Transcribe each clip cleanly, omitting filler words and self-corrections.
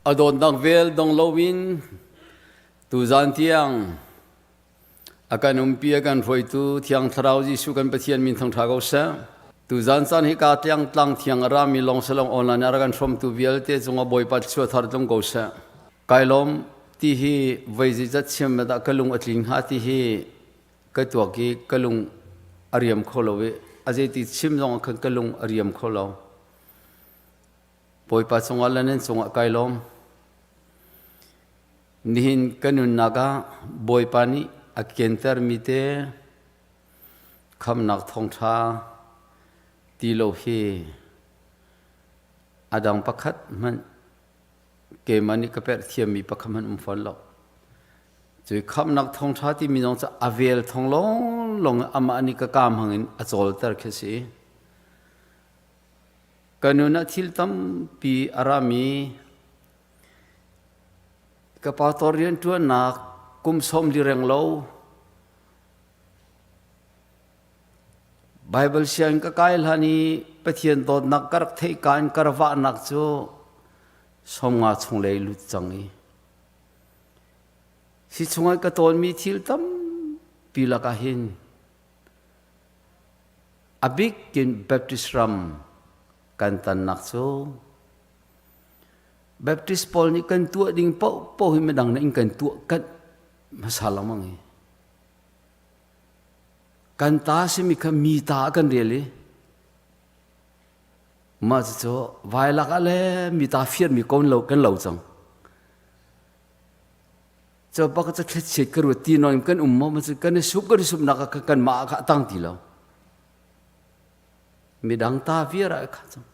A dawtnak vel dong loin tuzan tiang a kan umpi a kan hruaitu Thiang Thlarau Jesuh kan Pathian min thangṭha ko seh. Tuzan caan hi ka tiang tlang thiang a rami lawng salong online a rak kan hrawmtu vialte cungah Bawipa thluachuah thar tlung ko seh. Kai lawm ti hi voi zeizat chiam dah ka lung a tling hnga ti hi ka tuak i ka lung a riam kho lo i a zeiti chim zong ah khan ka lung a riam kho lo. Bawipa cungah le nan cungah kai lawm. Nihin ka nunnak ah Bawipa nih a kentermi te khamnak thawngṭha ti lo hi a dang pakhat hmanh keimah nih ka perh thiammi pakhat hmanh um fawn lo. Cui khamnak thawngṭha timi zong cu a vel thawng lawnglawng amah nih ka kaam hangin a cawlter khi si. Ka nun ah thil tampi a rami ka pastor rianṭuannak kum sawm li reng lo Baibal sianginn ka kai hlan i Pathian dawtnak ka rak theih ka in ka rak vahnak cu 50 chung lei lut cang i si chungah ka tawnmi thil tampi lakah hin A bikin Baptist ram kan tannak cu Baptist pawl nih kan tuah ding paohpaoh hi midang nih in kan tuah kanh hmasa lengmang i kan ta simi kha mi ta ah kan rel i mah cucu vailak ah le mi ta fiarmi kon lo kan lo cang. Cu bak cu thlichiat ka ruat ti nawn kan um maw kan i sup kan i sup nak ah kan mah kha a tang ti lo. Midang ta viar ah kha cang.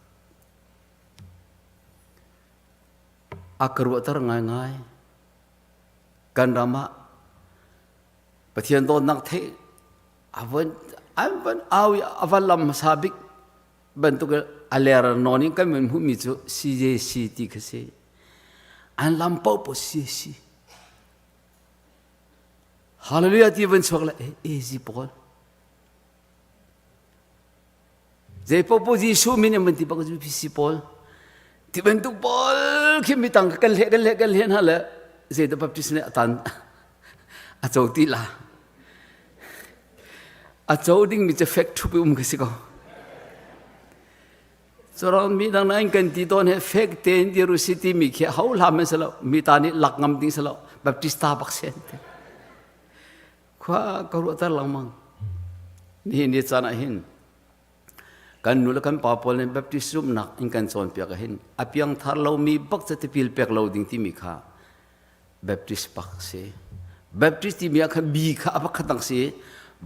A ka ruahter ngaingai. Kan ram ah Pathian dawtnak theih a van an van au i a van lam hmasa bik bantuk a ler nawn in kan min hmuhmi cu CJC ti kha si. An lam paohpaoh CJC. Hallelujah ti van chuak le AZ pawl. Zei paohpaoh Jesuh min in van ti bak PC pawl. Ti bantuk pawl khi mi tang kan hle kan hle kan hle hna le zei da baptist nih a tan a co ti la. A co ding mi cu fek thup i um ka si ko. Curon mi dang nain kan ti tawn he fek tein dir u si timi khi ho hlam an si lo. Mi ta nih lak ngam ding si lo. Baptista bak si an ti. Khua ka ruahter lengmang. Nihin ni caan ah hin kan nu le kan pa pawl nih Baptist zumhnak in kan cawnpiak ah hin a piangthar lomi bak cu tipil pek lo ding timi kha Baptist bak si. Baptist timi ah khan bi kha a pakhat dang si.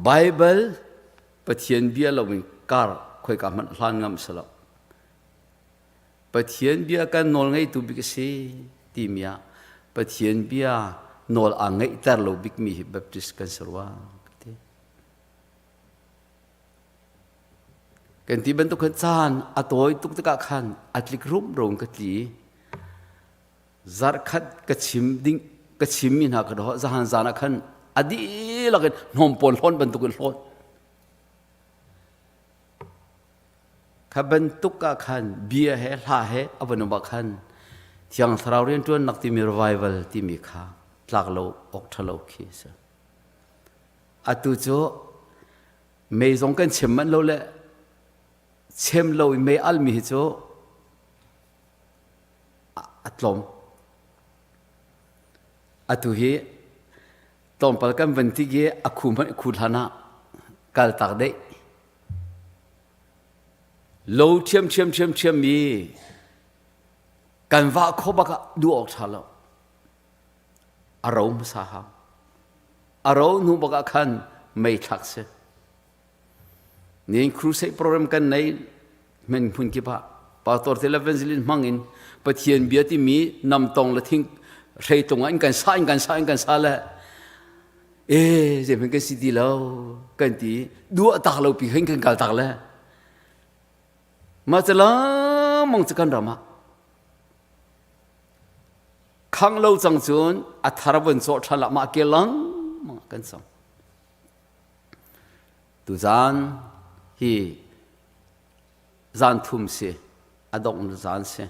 Bible Pathian bia loin kar khoika hmanh hlan ngam si lo. Pathian bia kan nawl ngeitu bik a si timi ah Pathian bia nawl aa ngeihter lo bikmi hi Baptist kan si rua ti. Kan ti bantuk khan caan a tawi tuk tikah khan a tlik rumro in ka tli. Zarhkhat ka chim ding ka chimmi hna ka doh zahan zan ah khan a dihlak in hnawm pawl hlawn bantuk in hlawn. Kha bantuk ah khan bia he hla he a van um ah khan Thiang Thlarau rianṭuannak timi revival timi kha tlak lo awk ṭha lo khi a si. Atu cu mei zong kan chim manh lo le chem lo i mei almi hi cu a tlawm. Atu hi tlawmpal kan van ti i a khu hmanh khu hlan ah kal tak deih. Lo ṭhiam ṭhiam ṭhiam ṭhiam mi kan vah kho bak ah duh awk ṭha lo. A ro hmasa hau. A ro hnu bak ah khan mei thlak si. Nihin crusade program kan nei men hmun kip ah pastor te le evangelist hmang in Pathian bia timi namtong le thing hreitlung ah in kan sa in kan sa in kan sa le e zeihmanh kan si ti lo kan ti duah tak lo pi khin kan kal tak le mah cu lengmang cu kan ram ah khang lo cang cun a thar von cawh ṭhan lah mah ke lengmang kan sang Tuzaan hi zan thum si, a dongh zan si.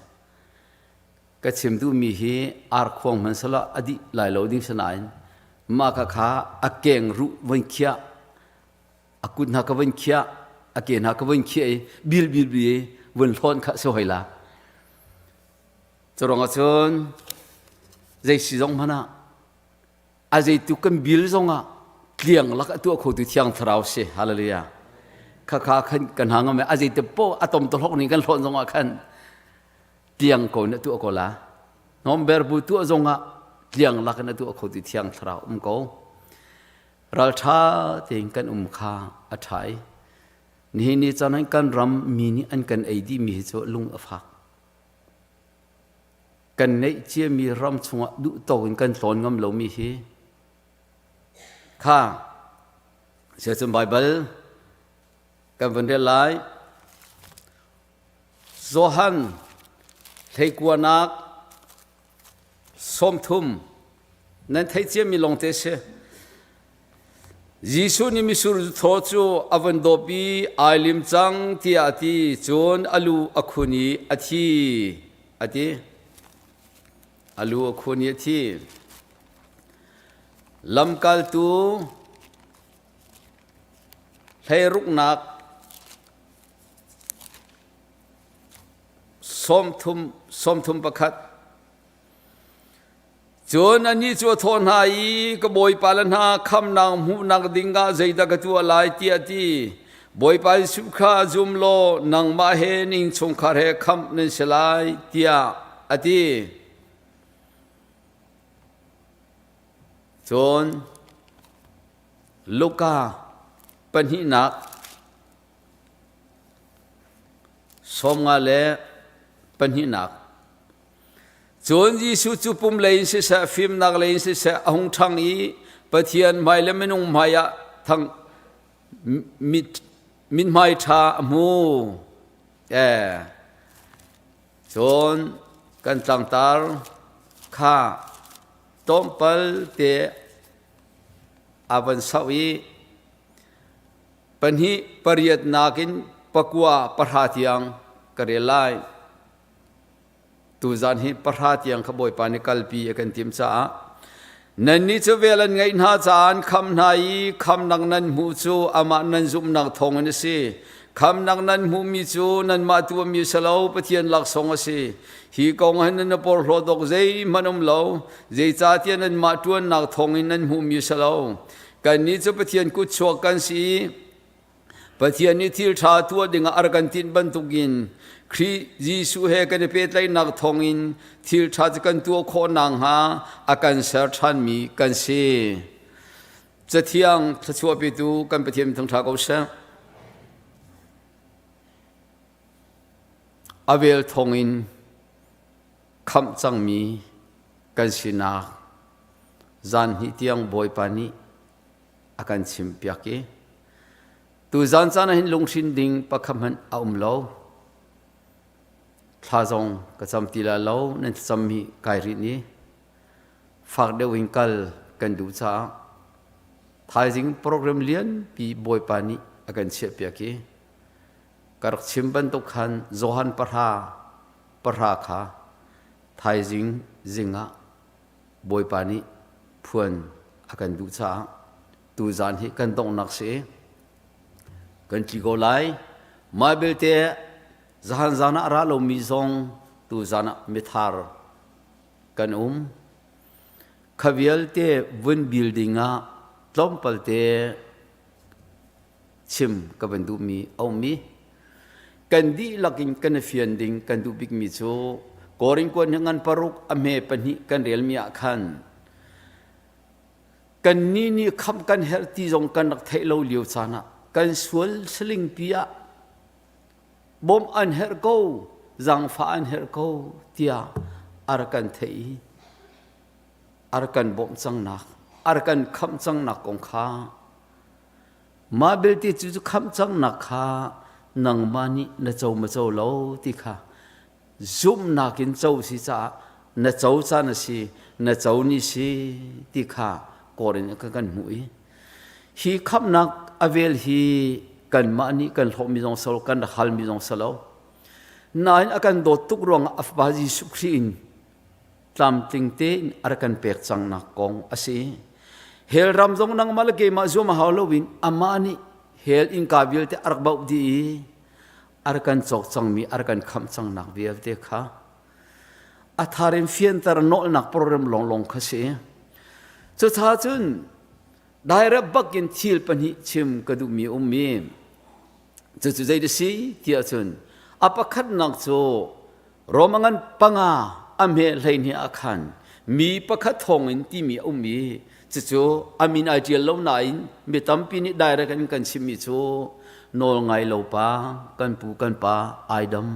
Ka chim duhmi hi arkhuang hmanh sala a dih lai lo ding sinain mah kha kha a keng ruh von khiah a kut hna ka von khiah a ke hna ka von khiah i bil bil bi vun hlawn kha si hoi la. Cu ruangah cun zei si zong hmanh ah a zeitu kan bil zongah tliang lak a tuah khotu thiang thlarau si. Hallelujah. Kha kha khan kan hang a zeite po a tom to hlok ning kan hlawn zongah khan tliang ko na tuah ko la. Nomber bu tuah zongah tliang lak na tuah khotu thiang thlarau um ko. Ralṭha tein kan um kha a ṭha i nihin ni caan kan ram mi nih an kan ei dih mi hi cu lung a fak. Kan neih ciami ram chungah duh tawk in kan tlawn ngam lomi hi kha siacun Baibal kan vun rel lai. Johan hleikuanak 30 nan theih ciami lawngte si. Jesuh nih mitsur thaw cu a von dawp i ai lim cang tiah a ti. Cun a lu a khun i a thi a ti. A lu a khun i a thi. Lamkaltu hleiruknak 31. Cun anih cu a thawh hna i, Ka bawipa le hna khamnak hmuhnak dingah zeidah ka tuah lai tiah a ti. Bawipa Jesuh kha zum law nangmah he na innchungkhar he khamh nan si lai tiah a ti. Cun Luka pahnihnak 52. Cun Jesuh cu pum lei in siseh, fimnak lei in siseh a hung ṭhang i Pathian hmai le minung hmai ah thang mithmai ṭha a hmu. Eh. Cun kan tlangtar kha tlawmpal te a van sauh i pahnih pariatnak in pakua pahra tiang ka rel lai. Tuzan hi pahra tiang kha Bawipa nih kalpi a kan timh caah nannih cu vel an ngeih hna caah an kham hna i khamnak nan hmuh cu amah nan zumhnak thawngin a si. Khamnak nan hmuhmi cu nanmah tuahmi a si lo, Pathian laksawng a si. Hi kong ah hin nan i porhlawt awk zeihmanh um lo, zeicahtiah nanmah ṭuannak thawngin nan hmuhmi a si lo. Kannih cu Pathian kutchuak kan si i Pathian nih thil ṭha tuah dingah a rak kan tinh bantukin Khrih Jesuh he kan i pehtlaihnak thawngin thil ṭha cu kan tuah khawh nakhnga a kan ser ṭhanmi kan si. Cathiang thluachuah petu kan Pathian thangṭha ko seh. A vel thawngin khamh cangmi kan sinak zan hnih tiang Bawipa nih a kan chimpiak i tuzan caan ah hin lunghrin ding pakhat hmanh a um lo. Thla zong ka cam ti la lo, nan thlacam hi kai rih ni. Fak deuh in kal kan duh caah thaizing program lianpi Bawipa nih a kan chiahpiak i ka rak chim bantuk khan Johan pahra pahra kha thaizing zingah Bawipa nih phuan a kan duh caah tuzaan hi kan donghnak si kan tli ko lai. Mah belte zahan zan ah a ra lomi zong tuzaan ah mithar kan um. Kha vialte vun building ah tlawmpal te chim ka van duhmi a um i kan dihlak in kan i fian ding kan duh bikmi cu Korin kuan hi ngan paruk a hme pahnih kan relmi ah khan kan nih nih khamh kan herh ti zong kan rak theih lo lio caan ah kan sual saling pi ah bawmh an herh ko zaangfah an herh ko tiah a rak kan theih i a rak kan bawmh cangnak a rak kan khamh cangnak kong kha Mah belte cu cu khamh cangnak kha nangmah nih na co ma co lo ti kha zumhnak in co si caah na co caan a si na co ni si ti kha kawr in kan kan hmuh i hi khamhnak a vel hi kanmah nih kan hlawhmi zong si lo kan rak halmi zong si lo nain a kan dawt tuk ruangah a fapa Jesuh Khrih in. tlamtling tein a rak kan pek cangnak kong a si. Hell ram zong nangmah le keimah zuam a hau loin amah nih hell innka vialte a rak bauh dih i a rak kan cawk cangmi a rak kan khamh cangnak vialte kha a thar in fianter nawlnak program lawnglawng kha si. Cucaah cun direct bak in thil pahnih chim ka duhmi ummi cucu zei da si tiah cun a pakhatnak cu Roma ngan panga a hme hleihnih ah khan mi pakhat thawngin timi a um i cucu a min ai ṭial lo nain mi tampi nih direct in kan chimmi cu nawl ngai lo pa kan pu kan pa ai dam.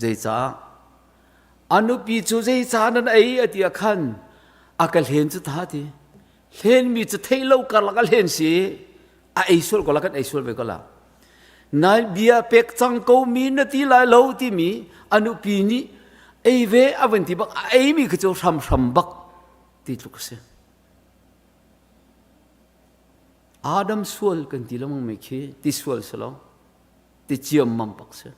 Zeicah? A nupi cu zeicah nan ei a ti ah khan a ka hlen cu ta ti. Hlenmi cu theih lo karlak a hlen si a ei sual ko la kan ei sual ve ko la. Na bia pek cang ko mi na ti lai lo timi a nupi nih ei ve a van ti bak a eimi kha cu hramhram bak ti tluk a si. Adam sual kan ti lengmang mi khi ti sual si lo ti ciammam bak si.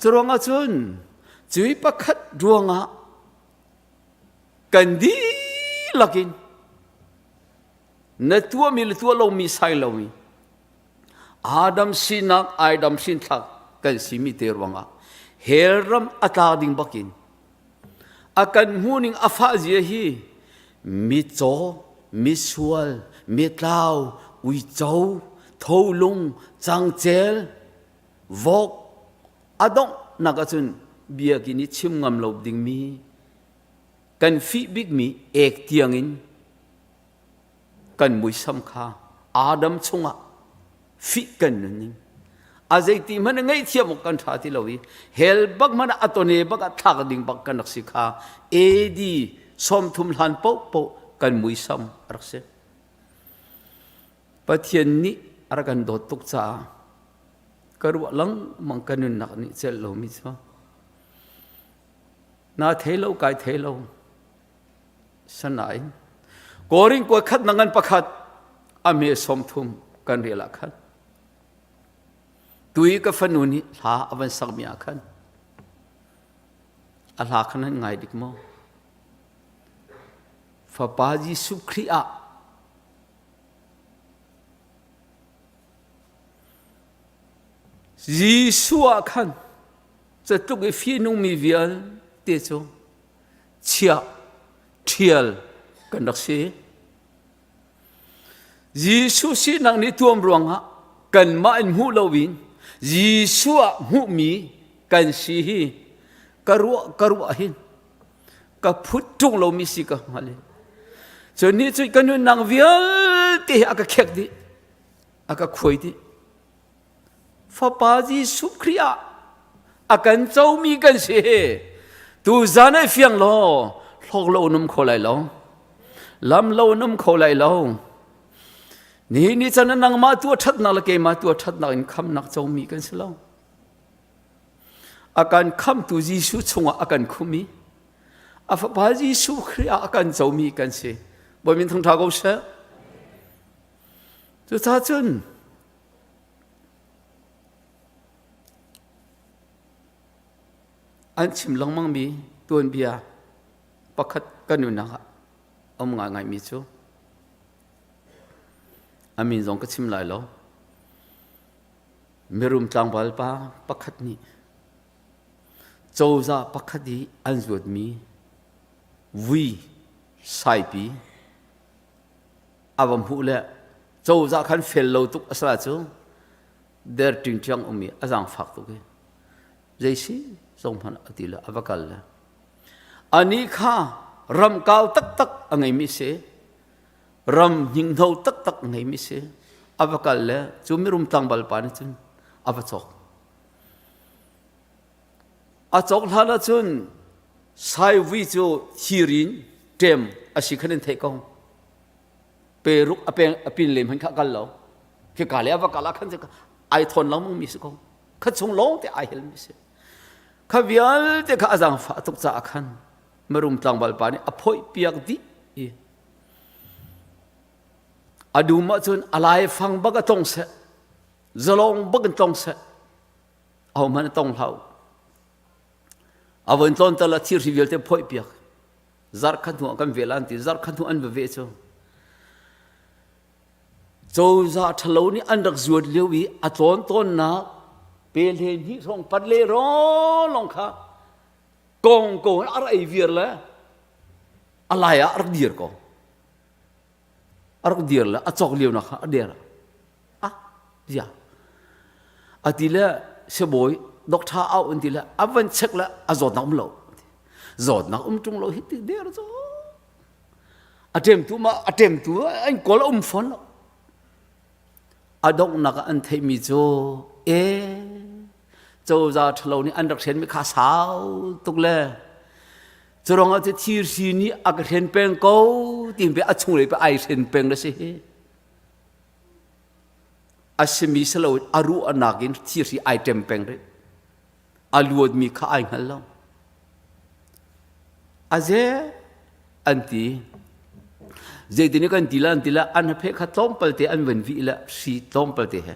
Curuangah cun cui pakhat ruangah kan dihlak in na tuahmi le tuah lomi sai lomi Adam sinak Adam hrinthlak kan simi te ruangah hell ram a tla ding bakin a kan hmuhning a fah zia hi mitcaw misual mitlau uico tholung cangcel vok a donghnak ahcun biakinn i chim ngam lo dingmi kan fih bikmi ek tiangin kan muisam kha Adam chungah fih kan nunning a zeiti hmanh ngaihthiam awk kan ṭha ti lo i hell bak hmanh a tone bak ah thlak ding bak kan rak si kha AD 30 hlan paohpaoh kan muisam a rak si. Pathian nih a rak kan dawt tuk caah ka ruah lengmang ka nunnak nih celh lomi cu na thei lo kai thei lo sanain Korin kua khat na ngan pakhat a me 30 kan rel ah khan tui ka fanu nih hla a van sakmi ah khan a hla khan an ngai dik maw fapa Jesuh Khrih ah Jesuh ah khan catluk i fihnungmi vialte cu chiah ṭhial kan rak si. Jesuh sinak nih tuam ruangah kanmah in hmuh loin Jesuh ah hmuhmi kan si hi ka ruah ka ruah hin ka phut ṭung lomi si ka hngal i cun nih cun ka nunnak vialte hi a ka khek dih a ka khuai dih Fapa Jesuh Khrih ah a kan comi kan si. Tu zan ai fiang law hlawk lo num kho lai lo. Lam lo num kho lai lo. Ni ni chan nangmah tua thatnak le keimah tua thatnak in khamnak comi kan si lo. A kan khamtu Jesuh chungah a kan khumi a fapa Jesuh Khrih ah a kan comi kan si. Bawi min thangtha ko seh. Cucaah cun An chim lengmangmi tuanbia pakhat kan nunnak ah a um ngaingaimi cu a min zong ka chim lai lo. Mirum tlangval pa pakhat nih cozah pakhat i an zuatmi vui saipi a va hmuh le cozah khan fel lo tuk a sala cu der ṭingṭiang um i a zaangfak tuk i zei si zong hmanh a ti le a va kal le anih kha ram kau taktak a ngeimi si ram hninghno taktak a ngeimi si a va kal le cu mirum tlangval pa nih cun a va cawk a cawk hlan ahcun saivui cu thirin ṭem a si khan in theih ko peruk a peng a pin lem han kha kal lo khi ka le a va kal ah khan ai thawn lengmang mi si ko kha chung lawng te ai hel mi si kha vialte kha a zaangfah tuk caah khan marum tlangval pa nih a phawih piak dih i a dum ahcun a lai fang bak a tlong seh zalong bak in tlong seh. Ahohmanh tong hlah u. A von tlawn tal ah thirhri vialte phoih piak. Zarh khat hnu ah kan ve la an ti. Zarh khat hnu an va ve cu. Cozah ṭhalo nih an rak zuat lio i a tlawn tawnnak pe hle hnih hrawng pat le lawng kha kong ko in a rak ei viar le a lai ah a rak dir ko. A rak dir le a cawk lio nak kha a der. Ah, zia. A ti le sibawi doctor au an ti le a van check le a zawtnak um lo. Zawtnak um ṭung lo hi ti der cu. A ṭemtu ma a ṭemtu an kawl a um fawn lo. A donghnak ah an theihmi cu e cozah ṭhalo nih an rak hrenmi kha sau tuk le cu ruangah cu thirhri nih a ka hren peng ko ti pe a chunglei pe ai hren peng na si hi. A simi si lo a ruahnak in thirhri ai ṭem peng rih. A luatmi kha ai hngal lo. A ze an ti. Zeitin kan ti la an ti la an phe kha tlawmpal te an van vih le hri tlawmpal te he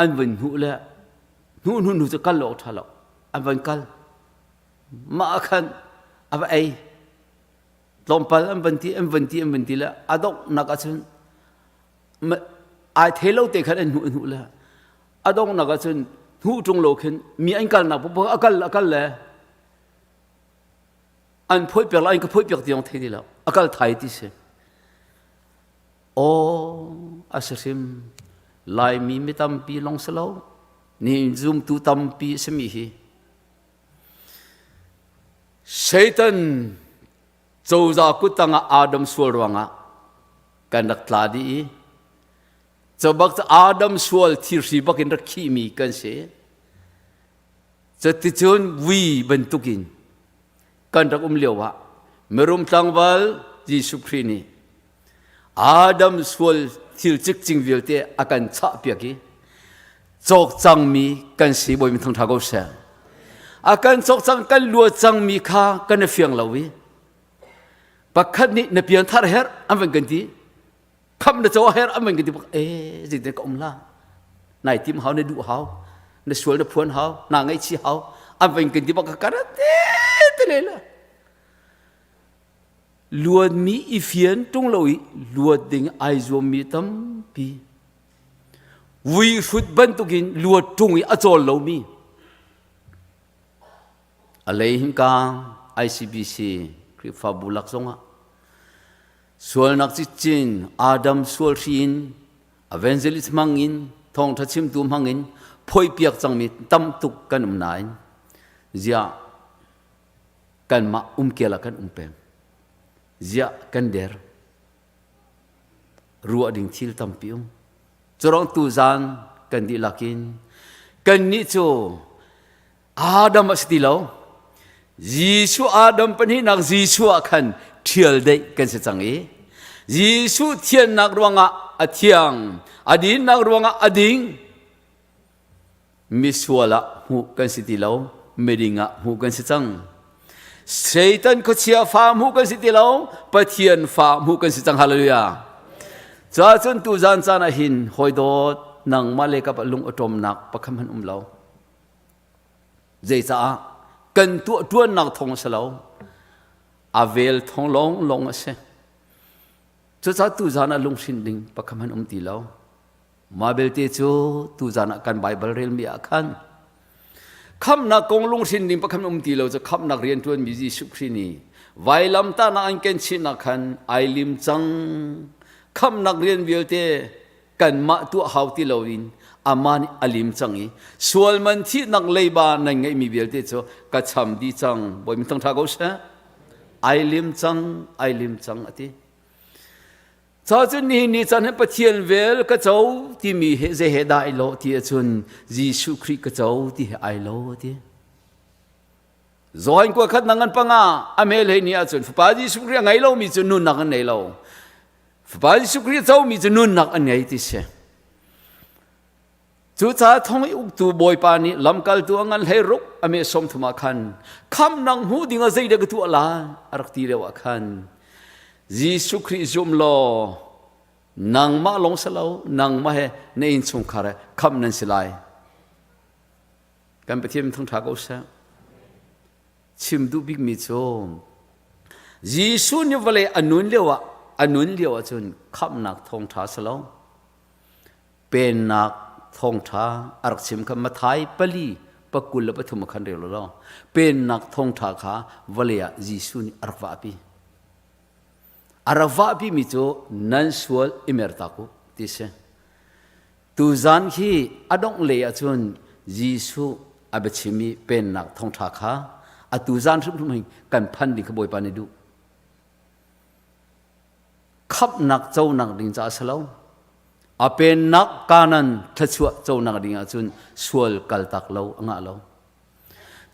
an van hnuh le hnu hnu hnu cu kal lo ṭha lo an van kal mah khan a va ei tlawmpal an van ti an van ti an van ti le a donghnak ahcun ai thei lo te khan an hnuh hnuh le a donghnak ahcun hnuh ṭung lo khin mi an kalnak paoh a kal a kal le an phawih piak lo an ka phawih piak ti zong thei ti lo a kal thai ti si aw a si hrim Laimi mi tampi long si lo ni zumtu tampi simi hi Satan cozah kuttang ah Adam sual ruangah kan rak tla dih i cu bak cu Adam sual thirhri bak in rak khihmi kan si. Cuticun vui bantukin kan rak um lio ah mirum tlangval Jesuh Khrih nih Adam sual thil cikcing vialte a kan chahpiak i cawk cangmi kan si bawi mi thangṭha ko seh. A kan cawk cang kan luat cangmi kha kan i fiang lo i pakhat nih na pianthar herh an van kan ti khamh na co herh an van kan ti bak e zeitin ka um la nai tim hau na duh hau na sual na phuan hau na ngaihchi hau an van kan ti bak ka kana te te le la luatmi i fian ṭung lo i luat ding ai zuammi tampi vui hrut bantukin luat ṭung i a cawl lomi a lei hinka ICBC Khrihfabu lak zongah sualnak cicin Adam sual hri in evangelist hmang in thawngṭha chimtu hmang in phoihpiak cangmi tam tuk kan um nain ziah kanmah umkel ah kan um peng. Ziah kan der. Ruah ding thil tampi um. Curang tuzan kan dihlak in kannih cu Adam a si ti lo. Jesuh Adam pahnihnak Jesuh ah khan ṭhial deih kan si cang i Jesuh thiannak ruangah a thiang, a dinnak ruangah a ding, misual ah hmuh kan si ti lo miding ah hmuh kan si cang Satan khuachia fa hmuh kan si ti lo Pathian fa hmuh kan si cang hallelujah cun tu zan caan ah hin hawi dawt nangmah le kap lung aṭawmnak pakhat hmanh um lo zeicaah kan tuah ṭuannak thong a si lo a vel thong lawng lawng a si cucaah tu zan ah lunghrin ding pakhat hmanh um ti lo Mah belte cu tuzan ah kan Baibal relmi ah khan khamhnak kong lunghrin ding pakhat um ti lo cu khamhnak rianṭuanmi Jesuh Khrih nih vailamtahnak an kenchihnak khan ai lim cang. Khamhnak rian vialte kanmah tuah hau ti loin amah nih a lim cang i sual man thihnak leiba nan ngeihmi vialte cu ka cham dih cang. Bawi min thangṭha ko seh. Ai lim cang, ai lim cang a ti. Cun nihin ni caan hin Pathian vel ka co timi he zei he dah ai lawh ti ahcun Jesuh Khrih ka co ti he ai lo ti. Johan kua khat nang an panga a mel hei ni ahcun Fapa Jesuh Khrih a ngei lomi cu nunnak an nei lo. Fapa Jesuh Khrih a comi cu nunnak an ngei ti si. Cucaah thong i uktu bawipa nih lamkaltu a ngan hlei ruk a meh 30 ah khan khamnak hmuh ding ah zeidah ka tuah lai a rak ti lio ah khan Jesuh Khrih zum law nangmah lawng si lo nangmah he na innchungkhar he khamh nan si lai. Kan Pathian thangṭha ko seh. Chim duh bikmi cu Jesuh nih vawlei a nun lio ah a nun lio ahcun khamhnak thawngṭha si lo. Pennak thawngṭha a rak chim kha Matthai pali pakul le pathum ah khan rel law pennak thawngṭha kha vawlei ah Jesuh nih a rak vahpi. A rak vahpimi cu nan sual i mertak u ti si. Tuzan hi a dongh lei ahcun Jesuh a biachim i pennak thawngṭha kha atu zan hrimhrim hin kan phan ding kha Bawipa nih duh. Khamhnak conak ding caah si lo. A pennak kanan thluachuah conak ding ahcun sual kaltak lo a ngah lo.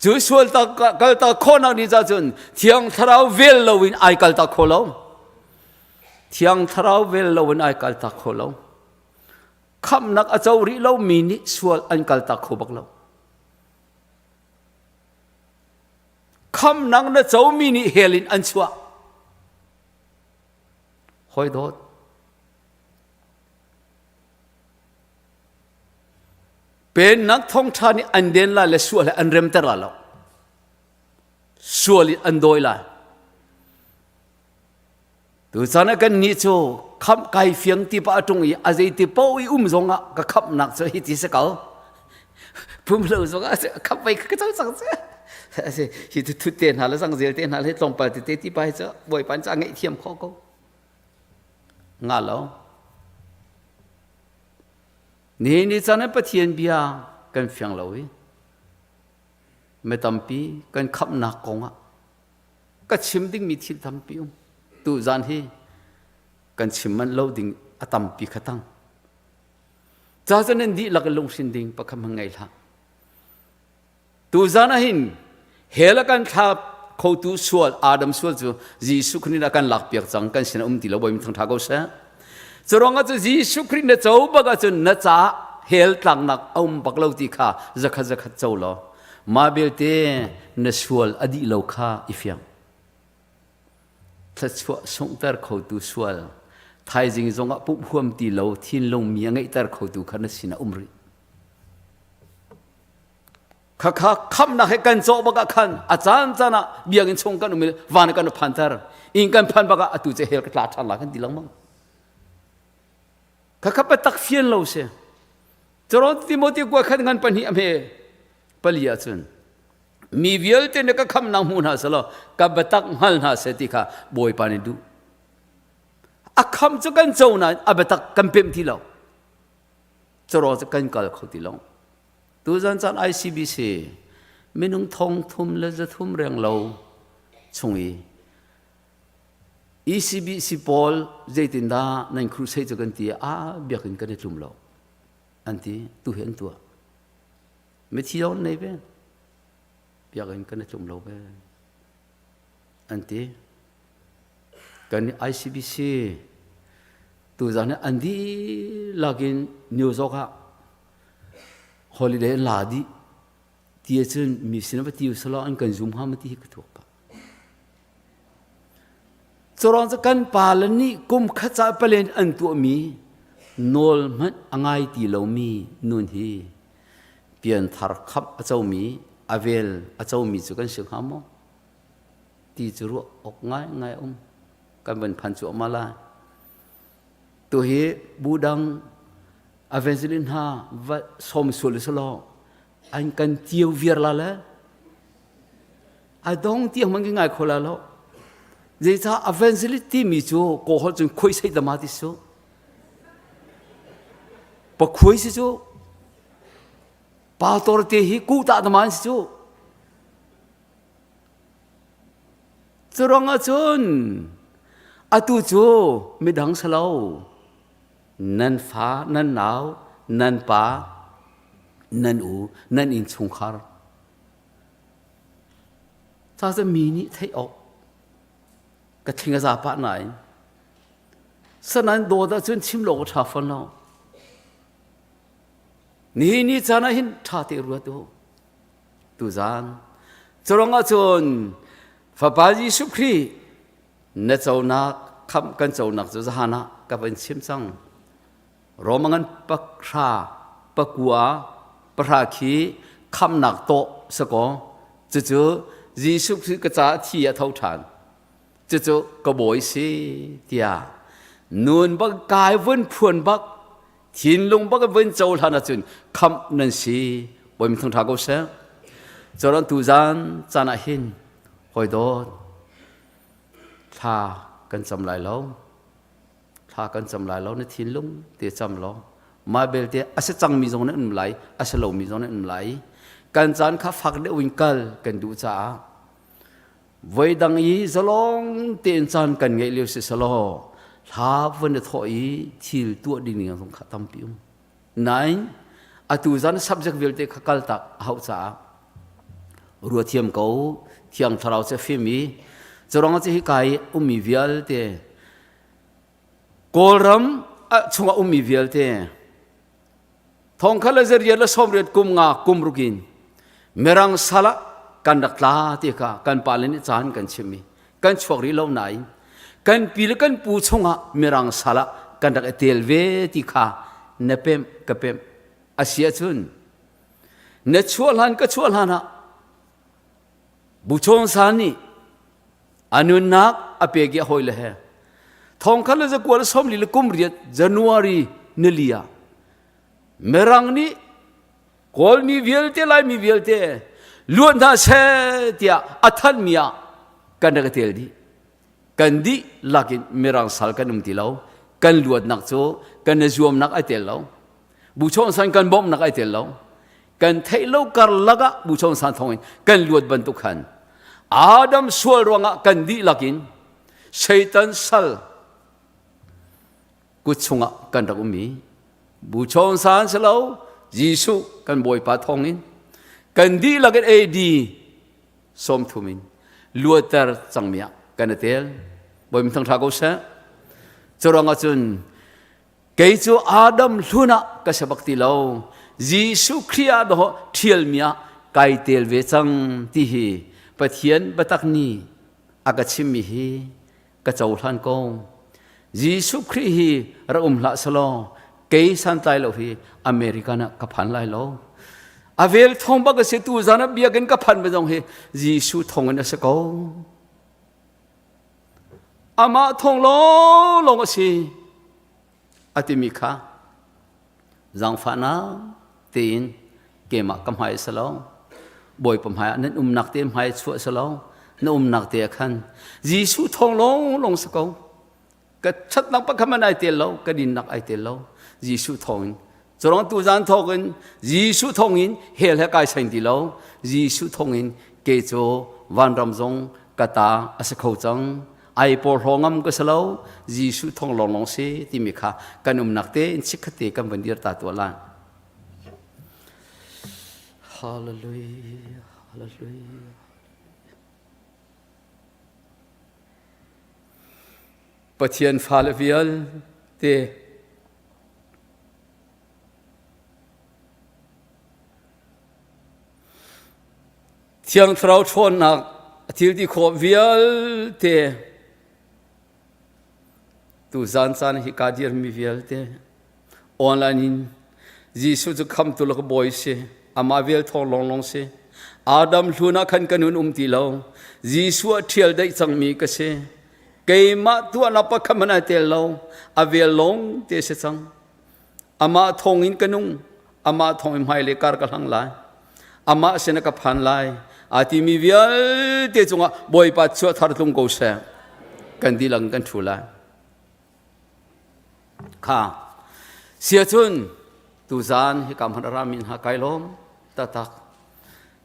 Cu sual tak kaltak khawhnak ding caah cun Thiang Thlarau vel loin ai kaltak kho lo. Thiang Thlarau vel loin ai kaltak kho lo. Khamhnak a co rih lomi nih sual an kaltak kho bak lo. Khamhnak na comi nih hell in an chuah. Hoi dawt. Pennak thawngṭha nih an den lai le sual he an remter lai lo. Sual in an dawi lai. Tuchan ah kan nih cu khamh kai fiang ti pa ṭung i a zei ti paoh i um zong ah ka khamhnak cu hi ti si ko. Pum lo zong ah khamh vai ka co cang cu. Hi tu thut te hna le zangzel te hna le tlawmpal tete ti pa hi cu Bawipa cu a ngaihthiam khawh ko. Nga lo. Nihin ni caan ah Pathian bia kan fiang lo i mi tampi kan khamhnak kong ah ka chim dingmi thil tampi um tu zan hi kan chim manh lo ding a tampi kha tang ca cu nan dihlak in lunghrin ding pakhat hmang ngei hlah tu zan ah hin hell a kan thla khotu sual Adam sual cu Jesuh Khrih nih a kan lakpiak cang kan sin a um ti lo Bawi thangtha ko seh Curuangah cu Jesuh Khrih na co bak ahcun na caah hell tlaknak a um bak lo ti kha zakhat zakhat co law mah belte na sual a dih lo kha i fiang. Thluachuah sunghter khotu sual thaizing zongah pumh huam ti lo thinlung mi a ngeihter khotu kha na sinah um rih. Khakha khamnak he kan cawh bak ah khan a caan caan ah biakinn chung kan um i van kan phanter inn kan phan bak ah atu cu hell ka tla ṭhan la kan ti lengmang. Khakha biatak fian lo si. Cawrawn Timothy kua khat ngan pahnih a hme pali ahcun mi vialte nih ka khamnak hmu hna selaw ka biatak hngal hna seh ti kha Bawipa nih duh. A kham cu kan co nain a biatak kan pemh ti lo. Cawraw cu kan kal kho ti lo. Tuzan caan ICBC minung thong thum le zathum reng lo chung i ECBC pawl zeitindah nan crusade cu kan ti a biakinn kan i tlum lo an ti tu hi an tuah mithi zong nei ve biakinn kan i tlum lo ve an ti kan ICBC tuzan hi an dihlak in New York ah holiday an la dih ti ahcun mi sin va ti usalaw an kan zum hnga ma ti hi ka thuak pah Curuang cu kan pale nih kum khat ca palen an tuahmi nawl hmanh a ngai ti lomi nun hi pianthar khamh a comi a vel a comi cu kan si hnga maw ti cu ruah awk ngaingai a um kan van phan cuahmah lai tu hi bu dang evangelist hna va sawm sual selaw an kan cio viar la le a dong tiang man ngai kho la lo zeicah evangelist timi cu kaw cun khoi sei dama ti su pakhuai si cu pastor te hi ku ta dama si cu Curuangah cun atu cu midang si lo nan fa, nan nau, nan pa, nan u, nan innchungkhar. Ca cu mi nih theih awk ka thling a za pah nain sanan dawt ahcun chim lo ka ṭha fawn lo. Nihin ni caan ah hin ṭha te ruat u. Tuzaan curuangah cun Fapa Jesuh Khrih na conak khamh kan conak cu zahan ah ka van chim cang. Roma ngan pakra pakua pahra khi Khamnak tawh sakaw cucu Jesuh Khrih ka caah thi a tho ṭhan. Cucu ka bawi si tiah nun bak kai vun phuan bak thinlung bak vun cohlan ahcun khamh nan si. Bawi mi thangṭha ko seh. Cun tuzan caan ah hin hawi dawt thla kan cam lai lo. Thla kan cam lai lo na thinlung te cam law mah belte a si cangmi zong nan um lai a si lomi zong nan um lai kan caan kha fak deuh in kal kan duh caah voi dang i zalong tein caan kan ngeih lio si selaw hla vun i thawh i thil tuah ding ning zong kha tampi um nain atu zan subject vialte kha kal tak a hauh caah rua thiam ko thiang thlarau che fim i curang cu hi kai ummi vialte Kawlram chungah ummi vialte thongkhat le zariat le sawmriat kum nga kum ruk in Mirang sal ah kan rak tla ti kha kan pale nih caan kan chimmi kan chuak rih lo nain kan pi le kan pu chungah Mirang sal ah kan rak i tel ve ti kha na pemh ka pemh a si ahcun na chuah hlan ka chuah hlan ah Buchawng San nih a nunnak a pek i a hawile he thongkhat le zakua le 40 le kum riat January nili ah Mirang nih Kawlmi vialte Laimi vialte luat hna seh tiah a thanhmi ah kan rak i tel dih. Kan dih lakin Mirang sal kan um ti lo. Kan luatnak cu kan i zuamnak ai tel lo. Buchawng san kan bawmhnak ai tel lo. Kan theih lo karlak ah Buchawng san thawng in kan luat bantuk khan Adam sual ruangah kan dihlak in Satan sal kut chungah kan rak um i Buchawng san si lo Jesuh kan Bawipa thawng in kan dihlak in AD 30 in luater cangmi ah kan i tel. Bawi mi thangṭha ko seh. Curuangah cun Kei cu Adam hlun ah ka si bak ti lo. Jesuh Khrih ah dawh ṭhialmi ah kai tel ve cang ti hi Pathian biatak nih a ka chimmi hi ka cohlan ko. Jesuh Khrih hi rak um hlah selaw kei santlai lo hi American ah ka phan lai lo. A vel thawng bak a si tu zan ah biakinn ka phan ve zong hi Jesuh thawng in a si ko. Amah thawng lawnglawng a si a timi kha zaangfahnak tein keimah ka hmai a si lo Bawipa hmai ah nan umnak te hmai chuah a si lo na umnak te ah khan Jesuh thawng lawnglawng si ko ka ṭhatnak pakhat hmanh ai tel lo ka dinnak ai tel lo Jesuh thawng in Curang tuzan thawk in Jesuh thawng in hell he kai sain ti lo Jesuh thawng in ke cu vanram zong ka ta a si kho cang ai porhlaw ngam ka si lo Jesuh thawng lawnglawng si timi kha kan umnak te in chikkhat te kan van dir ta tuah lai Hallelujah Hallelujah Pathian fale vialte Thiang Thlarau ṭhawnnak a thil ti khawh vialte tuzan caan hi kaa dirmi vialte online in Jesuh cu khamtu le ka bawi si amah vel thawng lawnglawng si Adam hlun ah khan ka nun um ti lo Jesuh a ṭhial daih cangmi ka si Keimah tuahnak pakhat hmanh ai tel lo. A vel lawng te si cang. Amah thawng in ka nung. Amah thawng in hmailei kar ka hlang lai. Amah sin ah ka phan lai. Aa timi vialte cungah Bawipa chuah thar tlung ko seh. Kan dihlak in kan ṭhu lai. Kha siacun tuzaan hika hmanh a rami hna kai lawm taktak.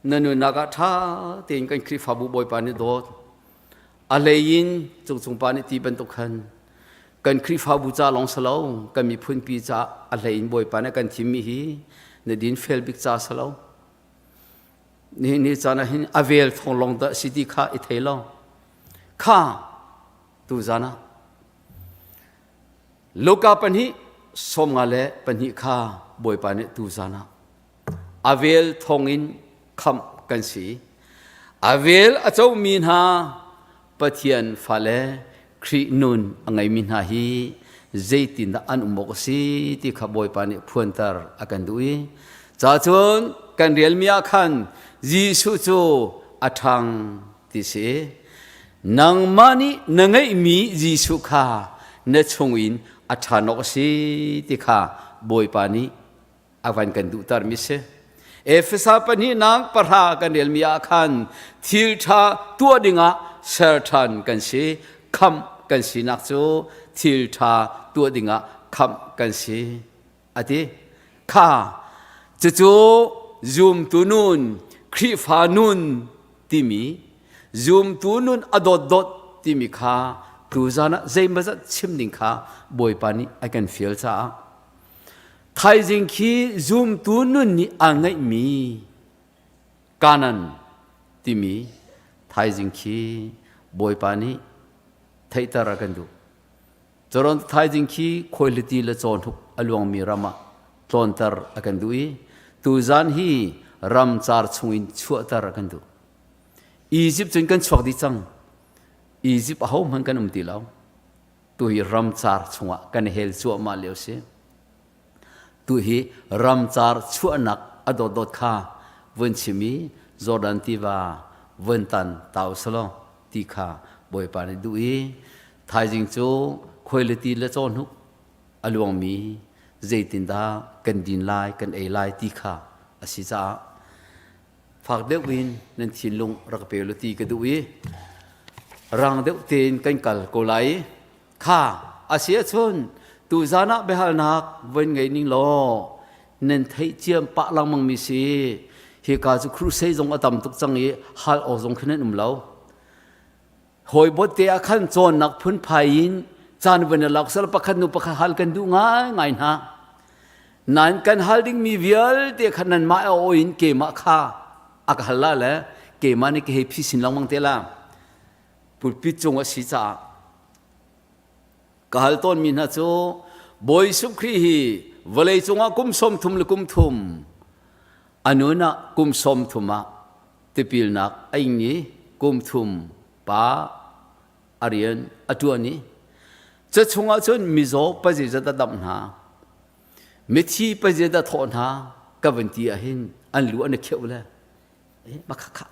Na nunnak ah ṭha tein kan Khrihfabu Bawipa nih dawt. A hlei in cungcung pa nih ti bantuk khan kan Khrihfabu ca lawng si lo kan miphunpi ca a hlei in Bawipa nih kan thimmi hi na din fel bik ca si lo. Nihin ni caan ah hin a vel thawng lawng dah si ti kha i thei lo. Kha tuzan ah Luka pahnih 52 kha Bawipa nih tuzan ah A vel thawngin khamh kan si. A vel a comi hna Pathian fale Khrih nun a ngeimi hna hi zeitindah an um awk a si ti kha Bawipa nih phuanter a kan duh i. Ca cun kan relmi ah khan Jesuh cu a ṭhang ti si. Nangmah nih na ngeihmi Jesuh kha na chungin a ṭhan awk a si ti kha Bawipa nih a van kan duhtermi si. Efesa pahnihnak pahra kan relmi ah khan thil ṭha tuah dingah ser ṭhan kan si, khamh kan sinak cu thil ṭha tuah dingah khamh kan si a ti. Kha cucu zumtu nun, Khrihfa nun timi zumtu nun a dawtdawt timi kha tuzan ah zeimawzat chim ding kha Bawipa nih a kan fial caah Thaizing khi zumtu nun nih aa ngeihmi Kanan timi thaizing khi Bawipa nih theihter a kan duh. Caron thaizing khi khuaihliti le cawhnuk a luangmi ram ah tlawnter a kan duh i tuzan hi ramcar chungin chuahter a kan duh. Egypt cun kan chuak dih cang. Egypt ahohmanh kan um ti lo. Tu hi ramcar chungah kan hel cuahmah lio si. Tu hi ramcar chuahnak a dawtdawt kha vun chim i Jordan tiva vun tan ta usalaw ti kha Bawipa nih duh i thaizing cu khuailiti le cawhnuk a luangmi zeitindah kan din lai kan ei lai ti kha a si caah fak deuh in nan thinlung rak pe lu ti ka duh i rang deuh tein kan kal ko lai kha a si ahcun tuzan ah biahalnak voi ngei ning law nan theih ciam pah lengmang mi si hika cu crusade zong a tam tuk cang i hal awk zong khi nan um lo Hawi bawt te ah khan cawnnak phunphai in caan van i lak sal pakhat nu pakhat hal kan duh ngaingai hna. Nain kan hal dingmi vialte kha nanmah a aw in keimah kha a ka hal la le keimah nih ka hei phisin lengmang te la. Pulpit cung a si caah ka hal tawnmi hna cu Bawi Jesuh Khrih hi vawlei cungah kum 30 le kum thum a nun ah kum 30 ah tipilnak a ing i kum thum pa a rian a ṭuan i cu chungah cun mizaw pazeizat a damh hna mithi pazeizat a thawh hna ka van ti ahhin an lu an i kheuh le ma kha kha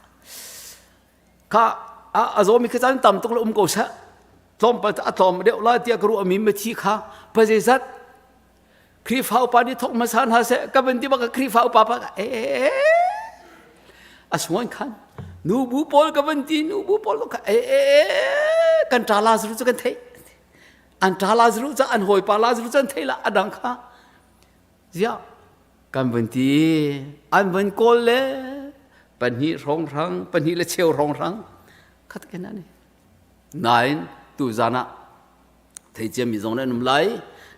kha a zawmi kha caan tam tuk le um ko seh tlawmpal a tlawm deuh lai tiah ka ruahmi mithi kha pazeizat Khrihfa upa nih thawk hmasa hna seh ka van ti bak Khrihfa upa pa ee a sungan khan nubu pawl ka van ti nubu pawl kha ee kan ṭa Lazarus cu kan theih an ṭa Lazarus cu an hawipa Lazarus cu an theih la a dang kha ziah kan van ti an van kawl le pahnih hrawnghrang pahnih le cheu hrawnghrang khat ken ani nain tu zan ah Theiciami zong nan um lai.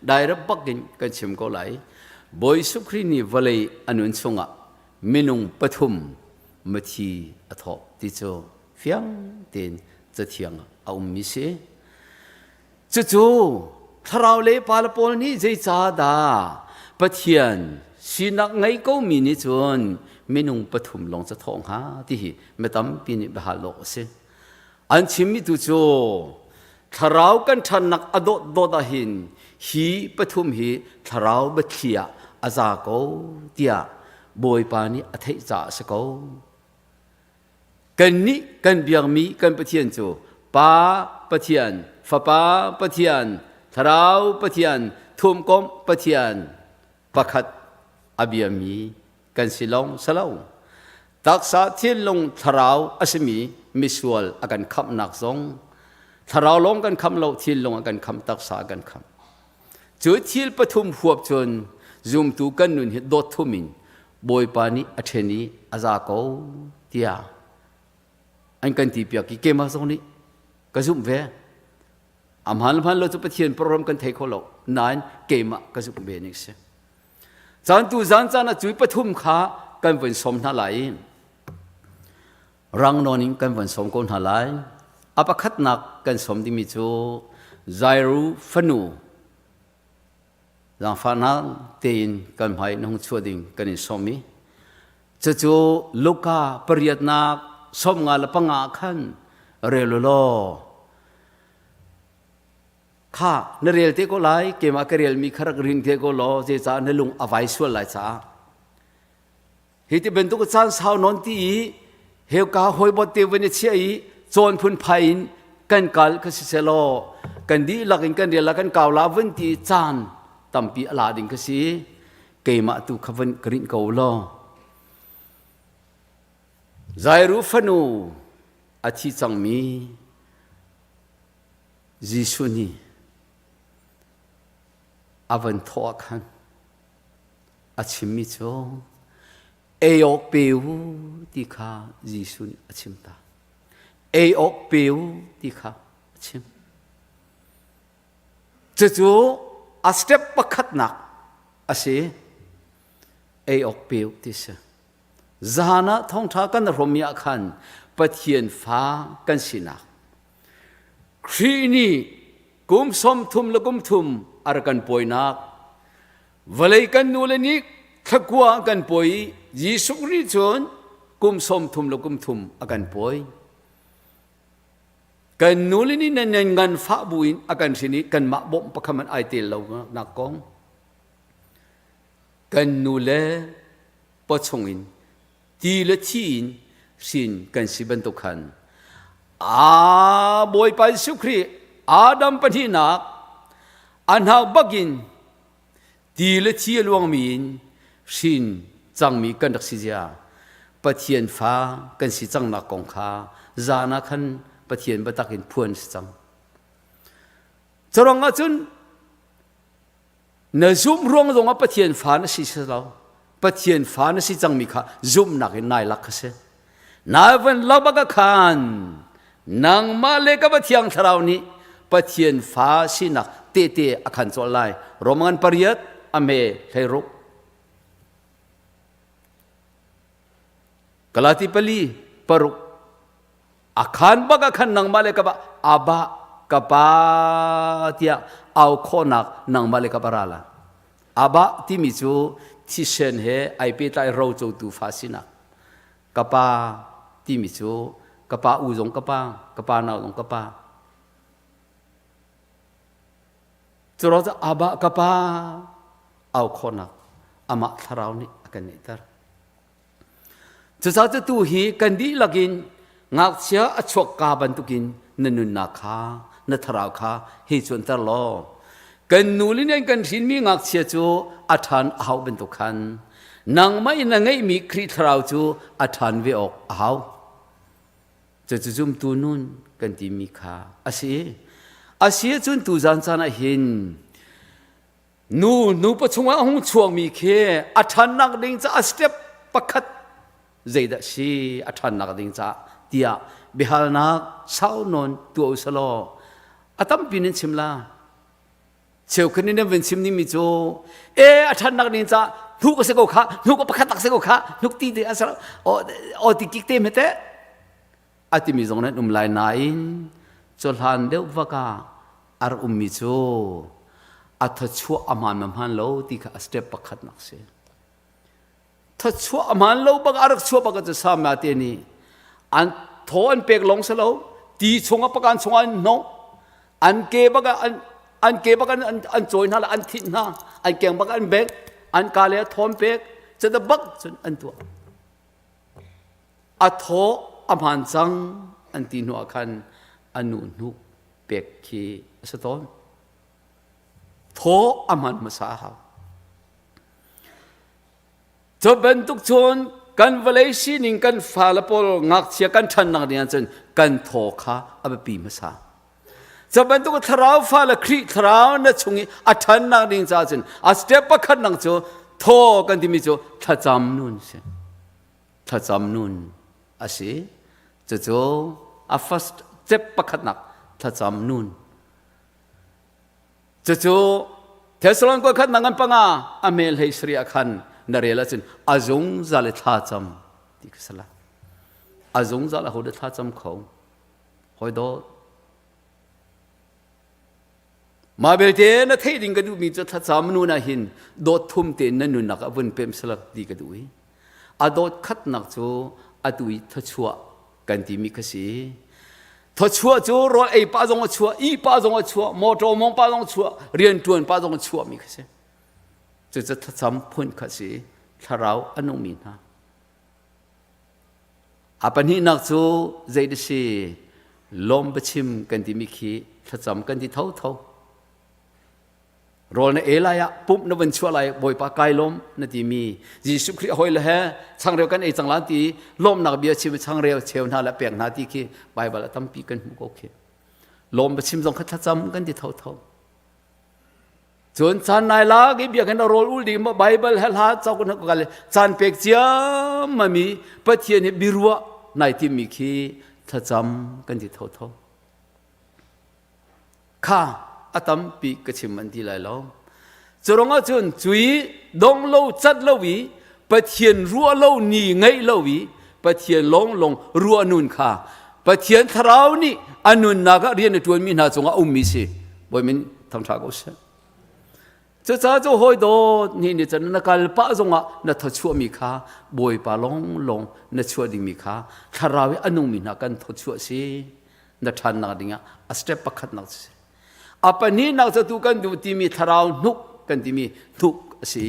Dairep bak in kan chim ko lai. Bawi Jesuh Khrih nih vawlei a nun chungah minung pathum mithi a thawh ti cu fiang tein cathiang a ummi si. Cucu thlarau le pa le pawl nih zeicahdah Pathian sinak ngei komi nih cun minung pathum lawng ca thawh hnga ti hi mi tampi nih biahal awk a si. An chimmi tu cu thlarau kan ṭhannak a dawtdawt ahhin hi pathum hi thlarau biathli ah a za ko tiah Bawipa nih a theih caah a si ko. Kannih kan biakmi kan Pathian cu Pa Pathian, Fapa Pathian, Thlarau Pathian, Thumkomh Pathian pakhat a biami kan si lawng si lo. Taksa thinlung thlarau a simi misual a kan khamhnak zong thlarau lawng kan khamh lo thinlung a kan khamh taksa a kan khamh. Cu thil pathum huap cun zumtu kan nun hi dawt thum in Bawipa nih a ṭhen i a za ko tiah an kan ti piak i keimah zong nih ka zumh ve. A hmaan hmaan lo cu Pathian program kan thei kho lo nain keimah ka zumh ve ning si. Caan tu zan caan ah cui pathum kha kan von sawm hna lai i rang nawn in kan von sawm ko hna lai. A pakhatnak kan sawm dingmi cu Jairu fanu zaangfahnak tein kan hmai na hung chuah ding kan in sawm i cucu Luka pariatnak 55 khan rel u law Kha na rel te ko lai, keimah ka relmi kha rak ring te ko law, zeicah na lung a vai sual lai caah. Hi ti bantuk caan sau nawn ti i heuka hawibot te van i chiah i cawn phunphai in kan kal kha si selaw kan dihlak in kan rial la kan kau la vun ti caan tampi a la ding kha si keimah tu kha van ka rinh ko law Jairu fanu a thi cangmi Jesuh nih a van thawh ah khan a chimmi cu ei awk pe u ti kha Jesuh nih a chim ta. Ei awk pe u ti kha a chim. Cucu a step pakhatnak a si. Ei awk pe u ti si. Zahan ah thawngṭha kan hrawmmi ah khan Pathian fa kan sinak Khrih nih kum 30 le kum thum a rak kan pawinak vawlei kan nule nih thlakua kan pawi i Jesuh Khrih cun kum 30 le kum thum a kan pawi. Kan nule nih nan nganfah buin a kan hrin i kanmah bawmh pakhat man ai tel lo nak kong kan nule pawchung in ti le thi in hrin kan si bantuk khan a Bawipa Jesuh Khrih Adam pahnihnak a hnak bakin ti le thi a luangmi in hrin cangmi kan rak si zia Pathian fa kan si cangnak kong kha zan ah khan Pathian biatak in phuan si cang. Curuang ahcun Na zumh ruang zongah Pathian fa na si si lo. Pathian fa na si cangmi kha zumhnak in nai lak kha si. Nai van lak bak ah khan nangmah le ka Pathian Thlarau nih Pathian fa sinak tehte a khan colh lai. Roman pariat a me 16. Galati pali paruk A khan bak ah khan nangmah le ka ba Abba ka pa tiah au khawhnak nangmah le ka ba ra la. Abba timi cu thisen he ai pehtlai rocotu fa sinak. Ka pa timi cu ka pa u zong ka pa, ka pa nau zong ka pa. Cu ruang cu Abba ka pa au khawhnak amah thlarau nih a kan ngeihter. Cucaah cu tu hi kan dihlak in ngakchia a chuakka bantukin na nunnak kha na thlarau kha hei cuanter law kan nu le nih an kan hrinmi ngakchia cu a ṭhan a hauh bantuk khan nangmah in na ngeihmi Khrih thlarau cu a ṭhan ve awk a hau. Cucu zumtu nun kan timi kha a si. A si ahcun tuzan caan ah hin Nu nupa chungah a hung chuakmi khi a ṭhannak ding caah step pakhat zeidah si a ṭhannak ding caah tiah biahalnak sau nawn tuah u selaw a tampi nan chim la. Cheukhat nih nan van chim dingmi cu e a ṭhannak ding caah hnuk a si ko kha hnuk a pakhat tak si ko kha hnuk ti te a ser aw ti kik te hme teh a timi zong nan um lai nain cuhlan deuh vak ah a rak ummi cu a thawchuah a hmaan ma hmaan lo ti kha a step pakhatnak si. Thawchuah a hmaan lo bak a rak chuah bak cu sama te nih an thaw an pek lawng si lo ti chungah pakan chungah an hnawh an ke bak an an ke bak an an cawi hna le an thit hna an keng bak an bek an ka le a thawn pek cu bak cun an tuah A thaw a hmaan cang an ti hnu ah khan a nu hnuk pek khi a si tawn. Thaw a hman hmasa a hau. Cu bantuk cun kan vawlei sining kan fale pawl ngakchia kan ṭhannak ding ahcun kan thaw kha a biapi hmasa. Cu bantuk thlarau fale Khrih thlarau na chung i a ṭhannak ding caah cun a step pakhat nang cu thaw kan timi cu thlacam nun si. Thlacam nun a si. Cucu a first step pakhatnak thlacam nun. Cucu Thessalon kua khat ngan panga a mel hei sri ah khan na rel ahcun a zungzal i thlacam ti kha sala. A zungzal a ho dah thlacam kho? Hoi dawt. Mah belte na theih ding ka duhmi cu thlacam nun ah hin dawt thum tein na nunnak ah vun pem salak ti ka duh i a dawt khatnak cu atu i thawchuah kan timi kha si. Thawchuah cu rawl ei pah zong a chuah, ih pah zong a chuah, motor mong pah zong a chuah, rian ṭuan pah zong a chuahmi kha si. Cucu thlacam phun kha si, thlarau a nungmi hna. A pahnihnak cu zei da si lawm biachim kan timi khi thlacam kan ti thotho. Rawl na e lai ah pumh na van chuah lai Bawipa kai lawm na timi Jesuh Khrih hawi le he changreu kan ei cang lan ti lawmnak bia chim changreu cheu hna le pek hna ti khi Bible a tampi kan hmuh ko khi. Lawm biachim zong kha thlacam kan ti thotho. Cun caan nai lak i biakinn a rawl ul ding maw Bible he hla cauk na kal caan pek ciammam i Pathian hi biruah nai timmi khi thlacam kan ti thotho. Kha a tampi ka chim an ti lai lo. Curang ahcun cui dong lo cat lo i Pathian ruah lo ni ngeih lo i Pathian lawnglawng ruah nun kha Pathian thlarau nih a nunnak ah rian a ṭuanmi hna cungah a ummi si. Bawi min thangṭha ko seh. Cucaah cu hawi dawt nih ni can na kal pah zongah na thawchuahmi kha Bawipa lawnglawng na chuah dingmi kha thlarau i a nungmi hna kan thawchuah si. Na ṭhannak dingah a step pakhatnak si. A pahnihnak cu tu kan duh timi thlarau hnuk kan timi hnuk a si.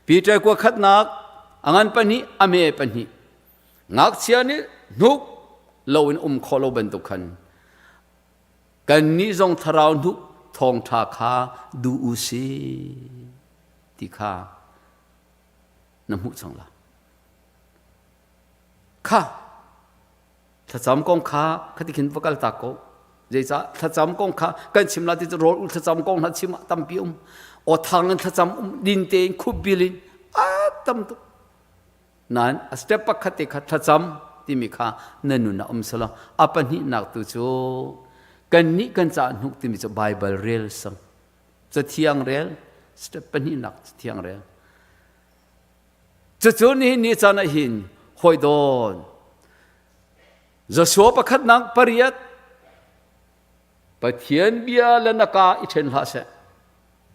Peter kua khatnak a ngan pahnih a me pahnih Ngakchia nih hnuk loin um khawh lo bantuk khan kannih zong thlarau hnuk thawngṭha kha duh u si ti kha na hmuh cang la. Kha thlacam kong kha khati khin va kal tak ko. Zeicah thlacam kong kha kan chim la ti cu rawl ul thlacam kong hna chim ah tampi um. Aw thang in thlacam um din tein khup bil in a tam tuk. Nain a step pakhat te kha thlacam timi kha na nun ah um selaw a pahnihnak tu cu kannih kan ca hnuk timi cu Bible rel sang cathiang rel step pahnihnak cathiang rel cucu nihin ni caan ah hin hawi dawn Joshua pakhatnak pariat Pathian bia le na ka i ṭhen hlah seh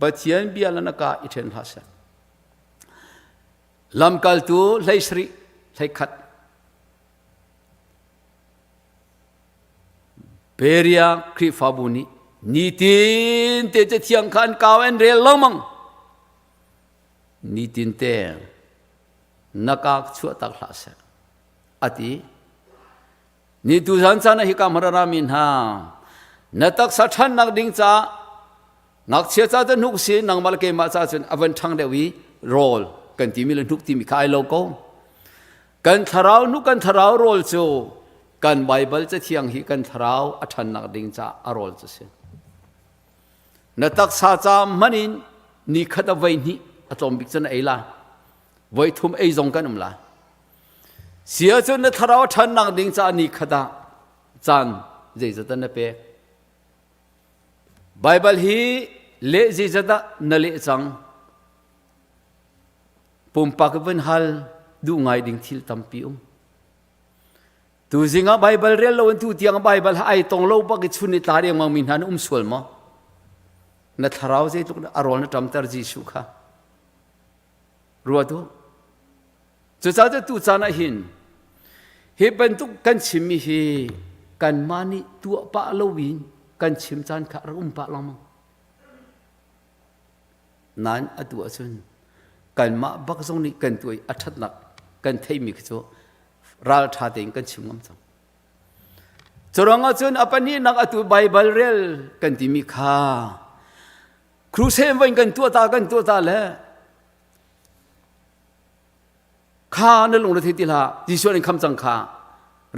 Pathian bia le na ka i ṭhen hlah seh Lamkaltu hleisarih hleikhat Beria Khrihfabu nih nitin te cathiang kha an kau an rel lengmang. Nitin te na ka chuah tak hlah seh a ti. Ni tu zan caan ah hika hmara rami hna na taksa ṭhannak ding caah ngakchia ca cu hnuk si nangmah le keimah ca cun a van ṭhang deuh i rawl kan timi le hnuk timi kha ai lo ko. Kan thlarau hnuk kan thlarau rawl cu kan Baibal cathiang hi kan thlarau a ṭhannak ding caah a rawl cu si. Na taksa ca hmanh in ni khat a voi hnih a tlawm bik cu na ei la. Voi thum ei zong kan um la. Si ahcun na thlarau a ṭhannak ding caah ni khat ah caan zeizat dah na pek? Baibal hi leh zeizat dah na leh cang? Pumpak vun hal duh ngai ding thil tampi um. Tuzing ah Baibal rel lo in tu tiang Baibal ai tong lo bak i chun ni tla dengmang mi hna na um sual maw? Na thlarau zeitluk a rawl na ṭamter Jesuh kha. Ruat u. Cucaah cu tu caan ah hin hi bantuk kan chimmi hi kanmah nih tuah pah loin kan chim caan kha rak um pah lengmang. Nain atu ahcun kanmah bak zong nih kan tuah i a ṭhatnak kan theihmi khi cu ralṭha tein kan chim ngam cang. Curuang ahcun a pahnihnak atu Baibal rel kan timi kha crusade voin kan tuah ta kan tuah ta le Kha na lung re thei ti hlah Jesuh an kham cang kha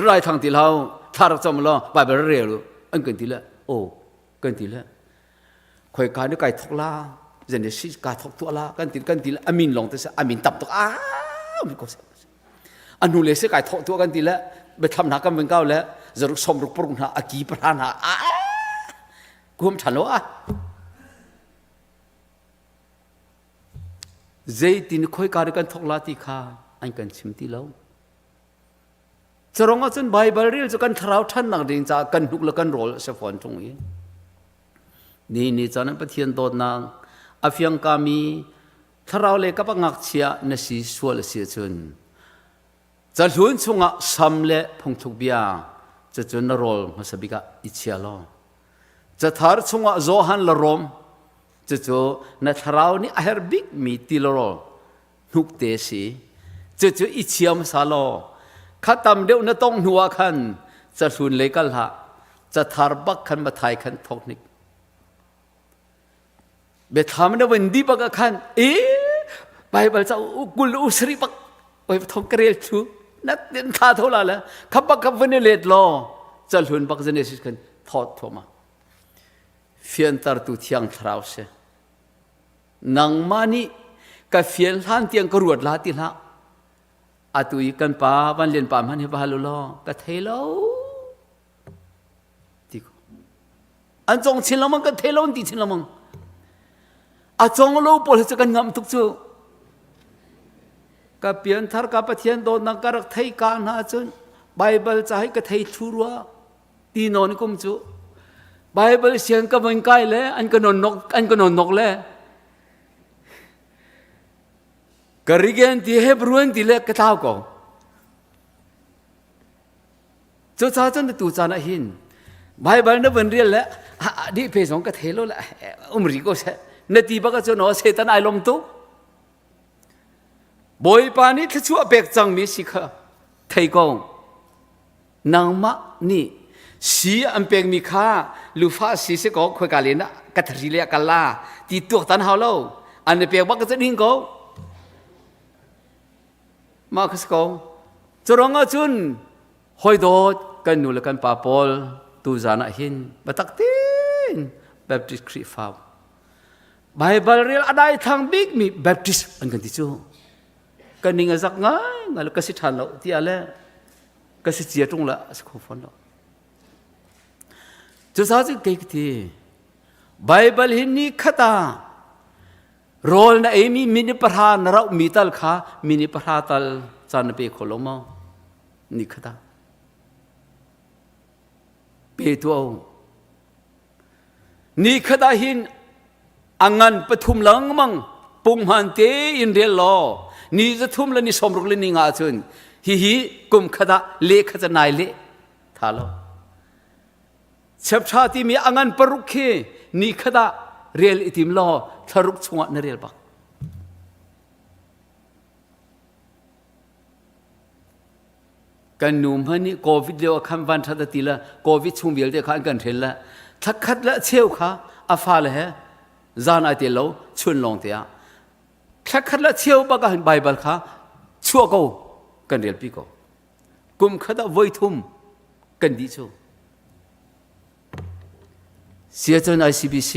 rai thang ti hlah thla rak cam law Bible rel u an kan ti le o kan ti le khoi ka ni kai thok la zen si ka thok tu la kan ti kan ti le amin long te se amin tap tuk a mi ko se anu le se kai thok tu kan ti le bethlam na kam ven kau le zaruk som ruk puruk na aki pra na a kum than lo a Zeitin khoika nih kan thawk la ti kha an kan chim ti lo. Curang ahcun Baibal rel cu kan thlarau ṭhannak ding caah kan hnuk le kan rawl a si fawn ṭung i ni ni caan Pathian dawtnak a fiangkami thlarau le kap a ngakchia na si sual a si ahcun cahlun chungah sam le phungthluk bia cucun na rawl hmasa bik ah i chia law cathar chungah Johan le Rom Cucu na thlarau nih a herh bikmi tilrawl hnukte si. Cucu i chia hmasa law. Kha tam deuh na tong hnu ah khan cahlun lei kal hlah. Cathar bak khan Mathai khan thawk hnik. Biathlam na van di bak ah khan e Bible ca kul u sari bak oi thong ka rel chu na tin tha tho la le kha bak kha van i let law cahlun bak Genesis khan thawt thoma fiantertu thiang thlarau si. Nangmah nih ka fian hlan tiang ka ruat la ti hlah. Atu i kan pa Van Lian pa hmanh hi va hal u law ka thei lo ti ko. An cong chin lengmang kan thei lo an ti chin lengmang. A cong lo pawl hi cu kan ngamh tuk cu. Ka pianthar ka Pathian dawtnak ka rak thei ka hna cun Bible ca hi ka thei thlu rua. Ti nawn kum cu Bible sian ka von kai le an ka non nok an ka non nok le ka rigen ti Hebrew an ti le ka tlau ko. Cucaah cun tu caan ah hin Bible na van rial le di pe zong ka thei lo le um ri ko seh na ti bak ahcun aw Satan ai lom tuk. Bawipa nih thluachuah pek cangmi si kha thei ko. Nangmah nih si an pekmi kha lufa si si ko khoika len ah ka thari le kal la ti tuaktan hau lo. An i pek bak ka ding ko. Mah kha si ko. Cu ruang ah cun hawi dawt kan nu le kan pa pawl tu zan ah hin biatak tein Baptist Khrihfa Baibal rel a daithlang bikmi Baptist an kan ti cu. Ka ning a zak ngai ngai ka si ṭhan lo tiah le ka si cia ṭung la a si kho fawn lo. Cucaah cun kei ka ti Baibal hi ni khat ah rawl na eimi minute pahra na rauhmi tal kha minute pahra tal caan na pe kho lo maw? Ni khat ah pe tuah u. Ni khat ah hin a ngan pathum lengmang punghman tein rel law ni zathum le ni 60 le ni nga cun hihi kum khat ah le khat a nai le tha lo. Chapcha timi a ngan paruk khi ni khat ah rel i tim law thlaruk chungah na rel bak. Kan nu hmanh nih COVID lio ah khan van ṭhat a ti le COVID chung vialte kha an kan hren le thlakhat le cheu kha a fale he zan ai te lo chun lawng te ah thlakhat le cheu bak ah hin Bible kha chuah ko kan relpi ko. Kum khat ah voi thum kan dih cu. Siacun ICBC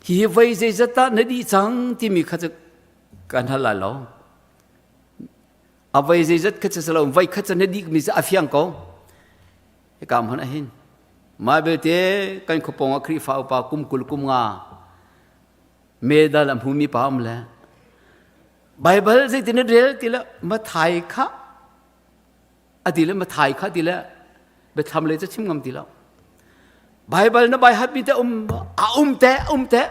hi voi zeizat dah na dih cang timi kha cu kan hal lai lo. A voi zeizat kha cu lo voi khat cu na dik mi cu a fiang ko. Hika hmun ah hin mah belte kan khuapawng ah Khrihfa upa kum 20 kum nga medal a hmumi pa um le Bible zeitin na rel ti le Mathai kha a ti le Mathai kha ti le biathlam le cu chim ngam ti lo. Bible na bai hat mi te um a um te um te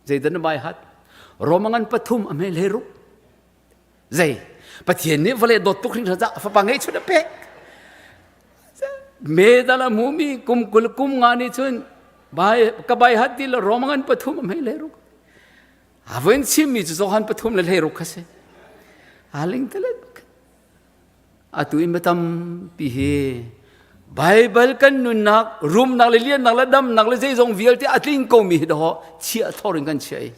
zeidah na bai hat Romangan pathum a hme le ruk zei Pathian nih vawlei dawt tuk hringhran cah fapa ngei chun a pek me dal a hmumi kum 20 kum nga nih cun bai ka bai hat ti le Romangan pathum a hme le ruk a voin chimmi cu Johan pathum le hlei ruk kha si a ling te le Atu in tampi hi Baibal kan nunnak, rumnak le liannak le damnak le zeizong vialte a tling komi hi dawh chiah thor in kan chiah i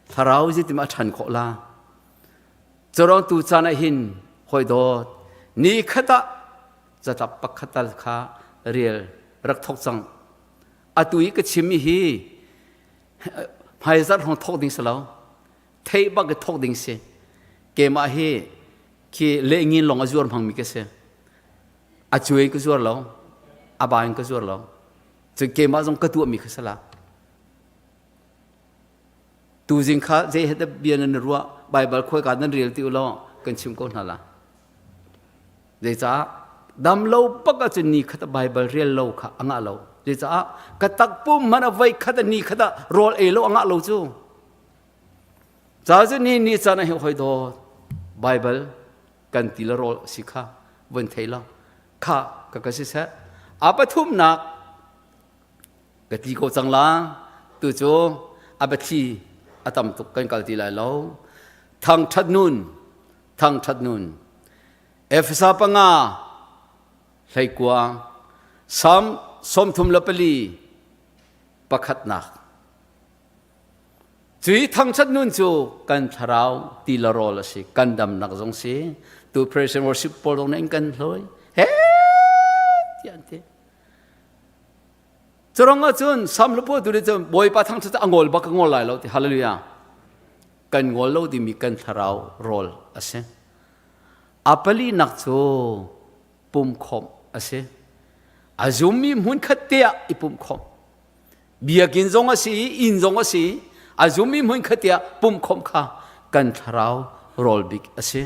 thlarau zeitim a ṭhan khawh la. Curang tu caan ah hin hawi dawt ni khat ah catlap pakhat tal kha rel rak thok cang. Atu i ka chimmi hi hmaizarh hrawng thok ding si lo. Theih bak i thok ding si. Keimah hi khi lehngin lawng a zuar hmangmi ka si. A cuai ka zuar lo, a ba in ka zuar lo. Cun keimah zong ka tuahmi kha si la. Tuzing kha zei he dah bia nan ruah, Baibal khuaika nan rel ti u law kan chim ko hna la. Zeicah dam lo bak ahcun ni khat Baibal rel lo kha a ngah lo. Zeicah ka takpum hmanh a voi khat ni khat ah rawl ei lo a ngah lo cu. Ca cu ni ni caan ah hi hoi dawt Baibal kan ti le rawl si kha vun thei lo kha ka ka si seh a pathumnak ka ti ko cang la tu cu a biathli a tam tuk kan kal ti lai lo thangthat nun. Thangṭhat nun. Efesa panga 19 Salm 34 pakhatnak. Cui thangṭhat nun cu kan thlarau ti le rawl a si, kan damnak zong si. Tu praise and worship pawl zong nih kan hlawi. He tiah an ti. Curang ahcun Salm hla phuahtu nih cun Bawipa thangṭhat cu a ngol bak ka ngol lai lo ti hallelujah. Kan ngol lo timi kan thlarau rawl a si. A palinak cu pumkhawmh a si. A zummi hmunkhat te ah i pumhkhawmh. Biakinn zong a si i inn zong a si i a zummi hmunkhat te ah pumhkhawmh kha kan thlarau rawl bik a si.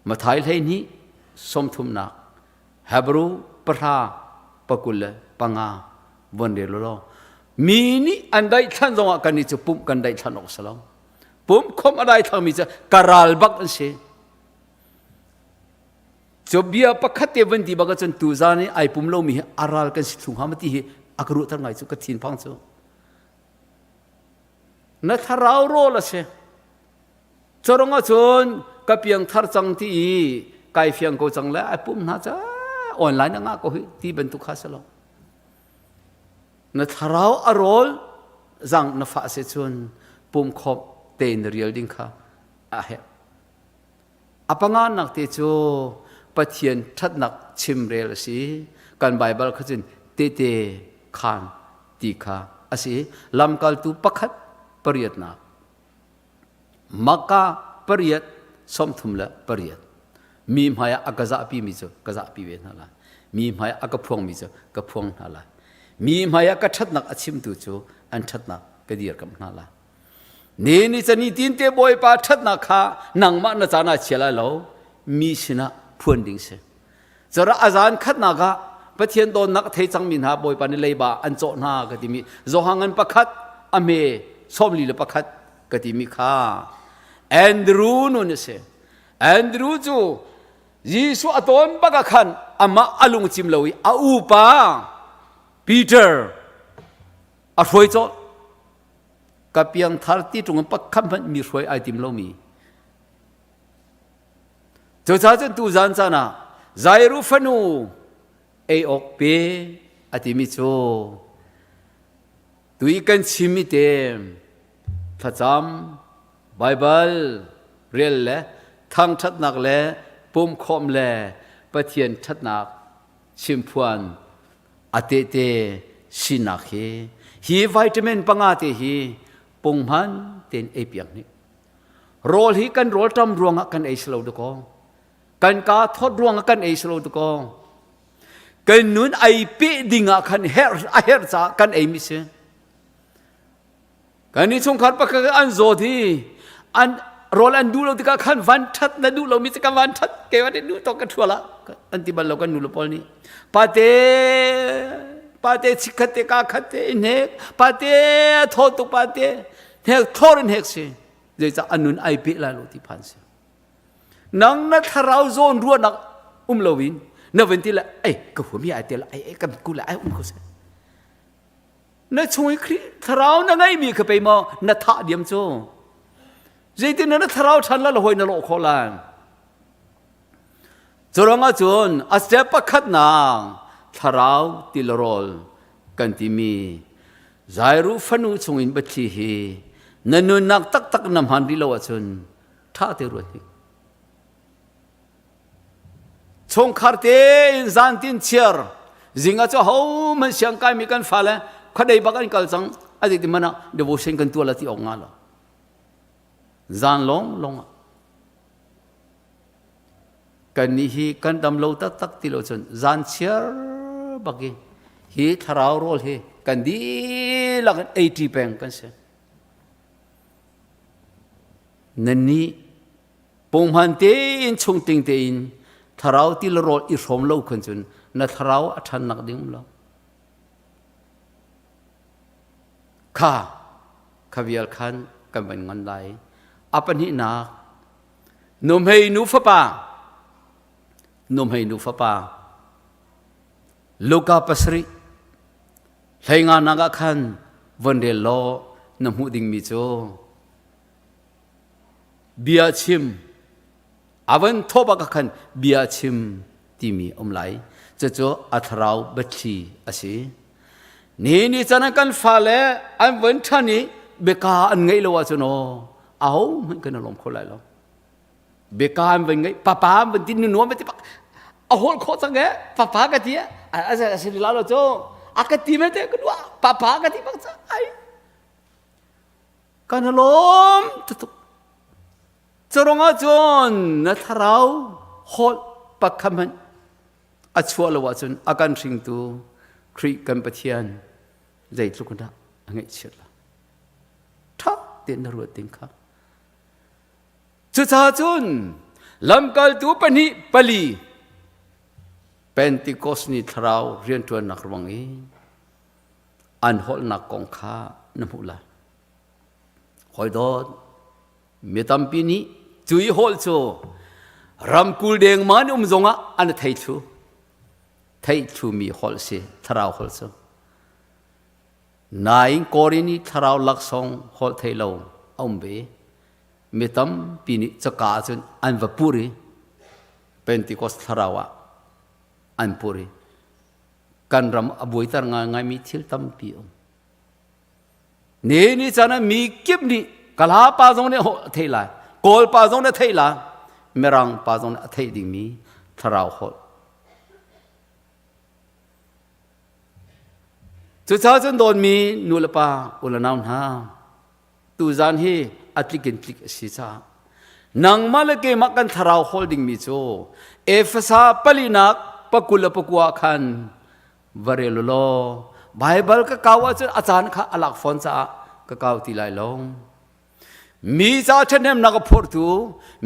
Mathai 12 sawmthumnak Hebrew pahra pakul le panga von rel law mi nih an daihthlan zongah kan nih cu pumh kan daihthlan awk si lo. Pumh khawmh a daithlang cu ka ral bak an si. Cu bia pakhat te van ti bak ahcun tuzan i ai pum lomi hi a ral kan si thlu hnga ma ti hi a ka ruahter ngai cu ka thinphang cu. Na thlarau rawl a si. Corong ahcun ka piang thar cang ti i kai fiang ko cang le ai pum hna ca online a ngah ko hi ti bantuk kha si lo. Na thlarau a rawl zang na fah si cun pumkhawmh tein rial ding kha a herh. A panganak te cu Pathian ṭhatnak chimrel a si. Kan Baibal kha cun tehte khaan ti kha a si. Lamkaltu pakhat pariatnak. Maka pariat 38. Mi hmaiah a ka zahpimi cu ka zahpi ve hna lai. Mi hmaiah a ka phuangmi cu ka phuang hna lai. Mi hmaiah ka ṭhatnak a chimtu cu an ṭhatnak ka dirkamh hna lai. Ni ni ca ni tin te Bawipa ṭhatnak kha nangmah na caan ah chia lai lo mi sinah phuan ding si. Cara a zan khatnak ah Pathian dawtnak a thei cangmi hna Bawipa nih leiba an cawh hna ka timi Johangan pakhat a hme 41 ka timi kha Andrew nun a si. Andrew cu Jesuh a tawn bak ah khan amah a lungcim lo i a upa Peter a hruai cawh ka piangthar ti ṭung in pakhat hmanh mi hruai ai tim lomi cucaah cun tuzan caan ah Jairu fanu ei awk pe a timi cu tui kan chimmi te thlacam Baibal rel le thangṭhatnak le pumkhawm le Pathian ṭhatnak chimphuan a tehte sinak hi hi vitamin panga te hi punghman tein ei piak hnik rawl hi kan rawl ṭam ruangah kan ei silo dakaw kan ka thawt ruangah kan ei silo dakaw kan nun ei peh dingah khan her a herh caah kan ei mi si Kan innchungkhar pakhat an zawt hi an rawl an duh lo tikah khan van ṭhat na duh lomi cu ka van ṭhat keimah nih duh tawk ka ṭhual ah an ti bal lo kan nu le pawl nih pate pate chikkhat te ka khat te in hnek pate thaw tuk pate hnek thlor in hnek si zeicah an nun ai pe lai lo ti phan si nang na thlarau zawn ruahnak um loin na van ti le ei ka huam hi ai te la ai ai kan ku le ai um ko se Na chung i Khrih thlarau na ngeihmi kha pei maw na thah diam cu. Zeitin na thlarau ṭhan la hawi na lawh khawh lai. Cu ruangah cun a step pakhatnak thlarau tilrawl kan timi Jairu fanu chungin biathli hi na nunnak taktak na hman rih lo ahcun ṭha te ruat hnik. Chungkhar tein zantin chiar zing ah cu hohmanh siang kaimi kan fale khuadei bak an kal cang a ti man ah devotion kan tuah la ti awk nga lo zan long long ah kan nih hi kan dam lo taktak ti lo cun zan chiar bak hi hi thlarau rawl hi kan dihlak in ei ṭi peng kan si nan nih Punghman tein chungtling tein thlarau ti le rawl i hrawm lo khan cun na thlarau a ṭhannak ding um lo. Kha, kha vial khan kan van ngon lai. A pahnihnak, nuhmei nu fapa, nuhmei nu fapa, Luka pasarih, hleinga nak ah khan von rel law na hmuh dingmi cu bia chim. A van thawh bak ah khan bia chim timi um lai. Cucu a thlarau biathli a si. Ni ni caan ah kan fale an van ṭhan i biaka an ngeih lo ahcun aw ahohmanh kan i lawm kho lai lo. Biaka an van ngeih papa an van ti nunuam ti pak a holh khawh cang e papa ka ti a a si la lo cu a ka ti me te ka duah papa ka ti bak ca ai kan lawm tuk Curang ahcun na thlarau holh pakhat hmanh a chuah lo ahcun a kan hringtu Khrih kan Pathian zeitluk dah a ngaihchiat la. Ṭha tein na ruat ding kha. Cucaah cun lamkaltu pahnih pali Pentecost ni thlarau rianṭuannak ruang i an holhnak kong kha na hmuh lai. Hawi dawt, Mi tampi nih cu i holh cu ramkul dengmang an um zongah an thei thlu. Theih thlumi holh si, thlarau holh cu. Nain Korin i thlarau laksawng holh thei lo a um ve. Mi tampi nih caka ahcun an va pur i Pentecost thlarau ah an pur i kan ram a buaiter ngaingaimi thil tampi um. Ni ni caan ah mi kip nih Kala pa zong nih a theih lai, Kawl pa zong nih a theih lai, Mirang pa zong nih a theih dingmi thlarau holh. Cucaah cun dawtmi nu le pa u le nau hna, tuzan hi a tlik in tlik a si caah nangmah le keimah kan thlarau hawl dingmi cu Efesa palinak pakul le pakua khan va rel u law Baibal ka kau ahcun a caan kha a lak fawn caah ka kau ti lai lo. Mi ca ṭhahnemnak a phurtu,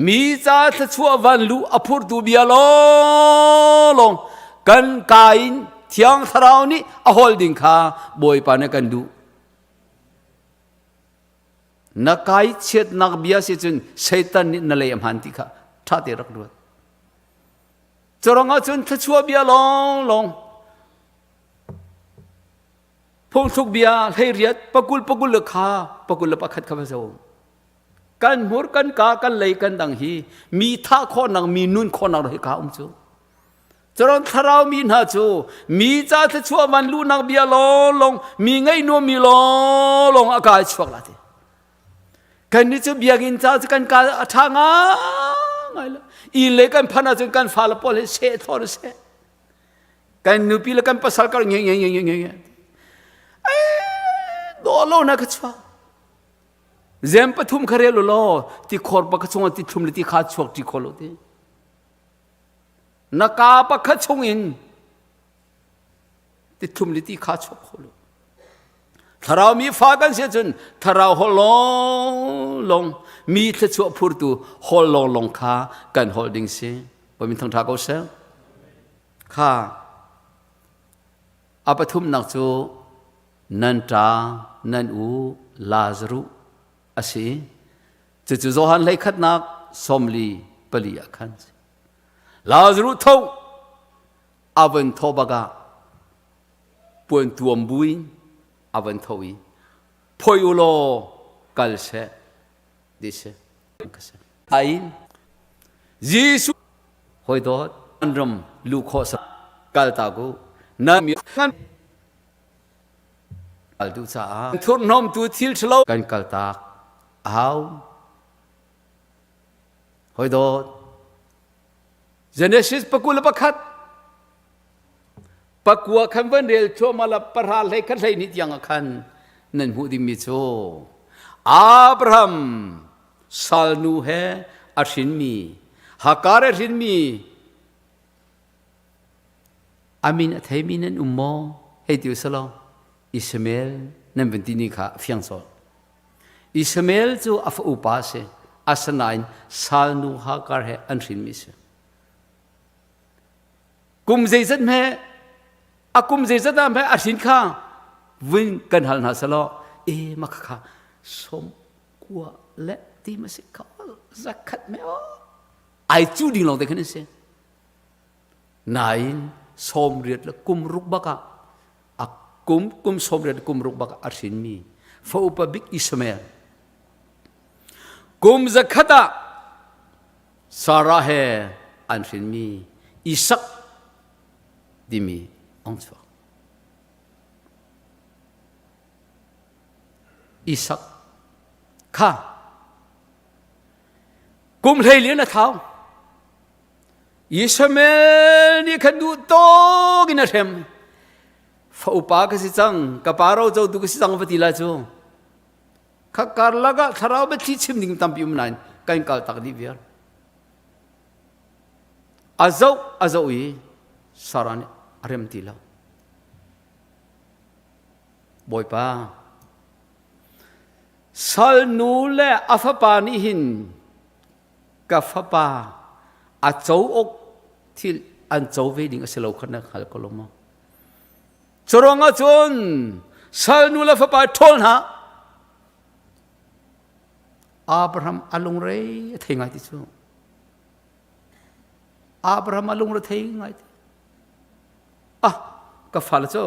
mi ca thluachuah van luh a phurtu bia lawnglawng kan ka in Thiang Thlarau nih a hawl ding kha Bawipa nih kan duh. Na kai chiatnak bia si cun Satan nih na lei a hman ti kha ṭha te rak ruat. Curang ahcun thluachuah bia lawnglawng phungthluk bia hleiriat pakul pakul le kha pakul le pakhat kha va zo. Kan hmur kan ka kan lei kan dang hi mi thah khawhnak mi nun khawhnak hi ka um cu. Curang thlarau mi hna cu mi ca thluachuah van luhnak bia lawnglawng mi ngaih nuam mi lawnglawng a kai chuak la ti. Kan nih cu biakinn ca cu kan ka a ṭha ngai lo. Inn le kan phanh ahcun kan fale pawl hi seh thawn seh. Kan nupi le kan pasal kar nge nge nge nge nge. Dawh lo na ka chuak. Zem pathum kha rel law ti khor pakhat chungah ti thlum le ti kha chuak ti kho lo ti. Na ka pakhat chung in ti thlum le ti kha chuak kho lo. Thlarau mi fa kan si ahcun thlarau holh lawnglawng mi thluachuah phurtu holh lawnglawng kha kan holh ding si. Bawi thangṭha ko seh. Kha a pathumnak cu nan ṭa nan u Lazaruh a si. Cucu Johan hleikhatnak sawmli pali ah khan Lazaruh tho a van thawh bak ah puan tuam buin a van tho i phoi u law kal seh ti si ai Jesuh hoi dawt an ram lu khawh sa kal ta ku na mi ngan kal du caah thurhnawm tu thil ṭhalo kan kal tak a hau hoi dawt Genesis pakul le pakhat pakua khan van rel thluahmah la pahra hlei khat hlei ni tiang ah khan nan hmuh dingmi cu Abraham salnu he a hrinmi Hagar a hrinmi a min a theimi nan um maw hei ti usalaw Ishmael nan van ti ni kha fiang sawh Ishmael cu a fa upa a si asinain salnu Hagar he an hrinmi a si kum zeizat hme a kum zeizat ah hme a hrin kha vun kan hal hna selaw e ma kha kha som kua le ti ma si kha zakhat me o ai cu ding lawng te khan si nain som riat le kum ruk bak ah a kum kum som riat kum ruk bak ah a hrinmi fa upa bik Ishmael kum zakhat ah. Sarah he an hrinmi Isak timi ong chuak. Isak kha kum hleilian a thau. Ishmael nih khan duh tawk in a hrem. Fa upa ka si cang, ka pa ro cotu ka si cang va ti lai cu. Kha karlak ah thlarau biathli chim ding tampi um nain kan kal tak dih viar. A zoh a zoh i Sarah nih a rem ti lo. Bawipa, sal nu le a fapa nih hin ka fapa a co awk thil an co ve ding a si lo kha na hngal ko lo maw? Curuangah cun sal nu le fapa ṭhawl hna. Abraham a lungre a thei ngai ti cu. Abraham a lungre thei ngai ti. Ah, ka fale cu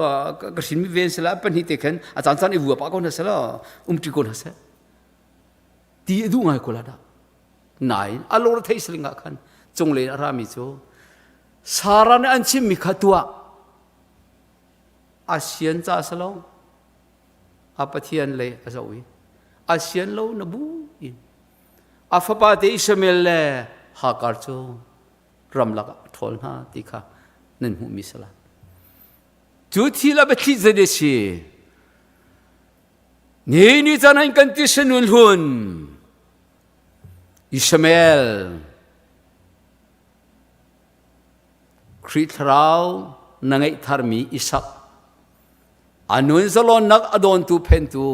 ka hrinmi ven sila pahnih te khan a caan caan i vua pah ko hna sela umṭi ko hna seh. Ti a duh ngai ko la dah. Nain a lungre thei siling ah khan cunglei in a rami cu Sarah nih an chimmi kha tuah. A sian ca a si lo. A Pathian lei a zoh i a sian lo na bu in a fapa te Ishmael le Hagar cu ramlak ah a ṭhawl hna ti kha nan hmuhmi si lai. Cu thil a biathli zei a si? Ni ni caan an kan ti sinun hlun Ishmael Khrih thlarau na ngeih tharmi Isak a nun zalonnak a dawntu phentu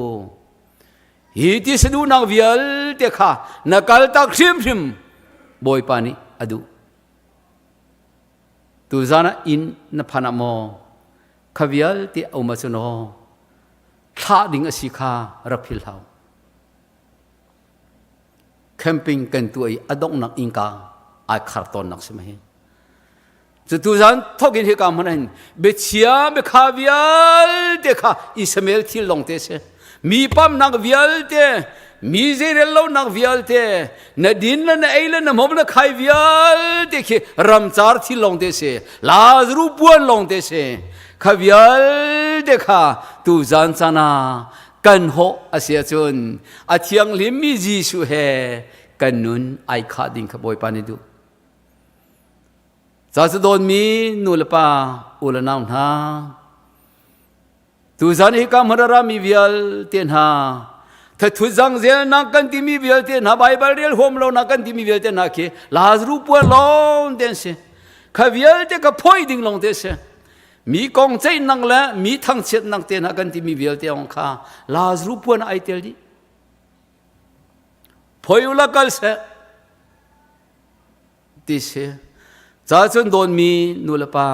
hi ti saduhnak vialte kha na kaltak hrimhrim Bawipa nih a duh. Tuzan ah inn na phan ah maw kha vialte a um ahcun aw thlah ding a si kha rak philh hau. Camping kan tuah i a donghnak innka ai khar tawnnak si ma hi. Cu tuzan thok in hika hmun hin biachia biakha vialte kha Ismael thil lawng te si. Mi pamnak vialte, mi zeirel lonak vialte, na din le na ei le na hmom le khai vialte khi ramcar thil lawng te si. Lazarus puan lawng te si. Kha vialte kha tuzan caan ah kan hawh a si ahcun a thianghlimmi Jesuh he kan nun ai khah ding kha Bawipa nih duh. Ca cu dawtmi nu le pa u le nau hna tuzan hi ka hmun a rami vialte hna thathut zangzelnak kan timi vialte hna Baibal rel huam lonak kan timi vialte hna khi Lazarus puan lawng te an si kha vialte ka phoi ding lawng te si mi kong ceihnak le mi thangchiatnak te hna kan timi vialte ong kha Lazarus puan ai tel dih phoi ula kal seh ti si ca cun dawnmi nu le pa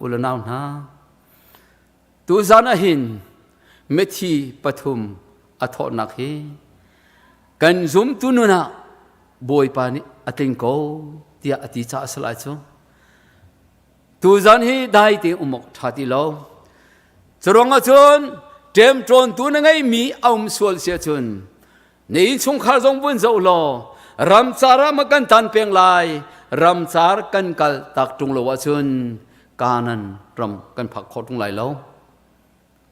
u le nau hna tuzan ah hin mithi pathum a thawhnak hi kan zumtu nun ah Bawipa nih a tling ko tiah a ti caah a si lai cu tuzan hi dai te um awk ṭha ti lo curuang ah cun ṭemṭawntu na ngeimi a um sual si ahcun Na innchungkhar zong vun zoh law ramcar ah ma kan tan peng lai ramcar kan kal tak ṭung lo ahcun Kanan ram kan phak khawh ṭung lai lo.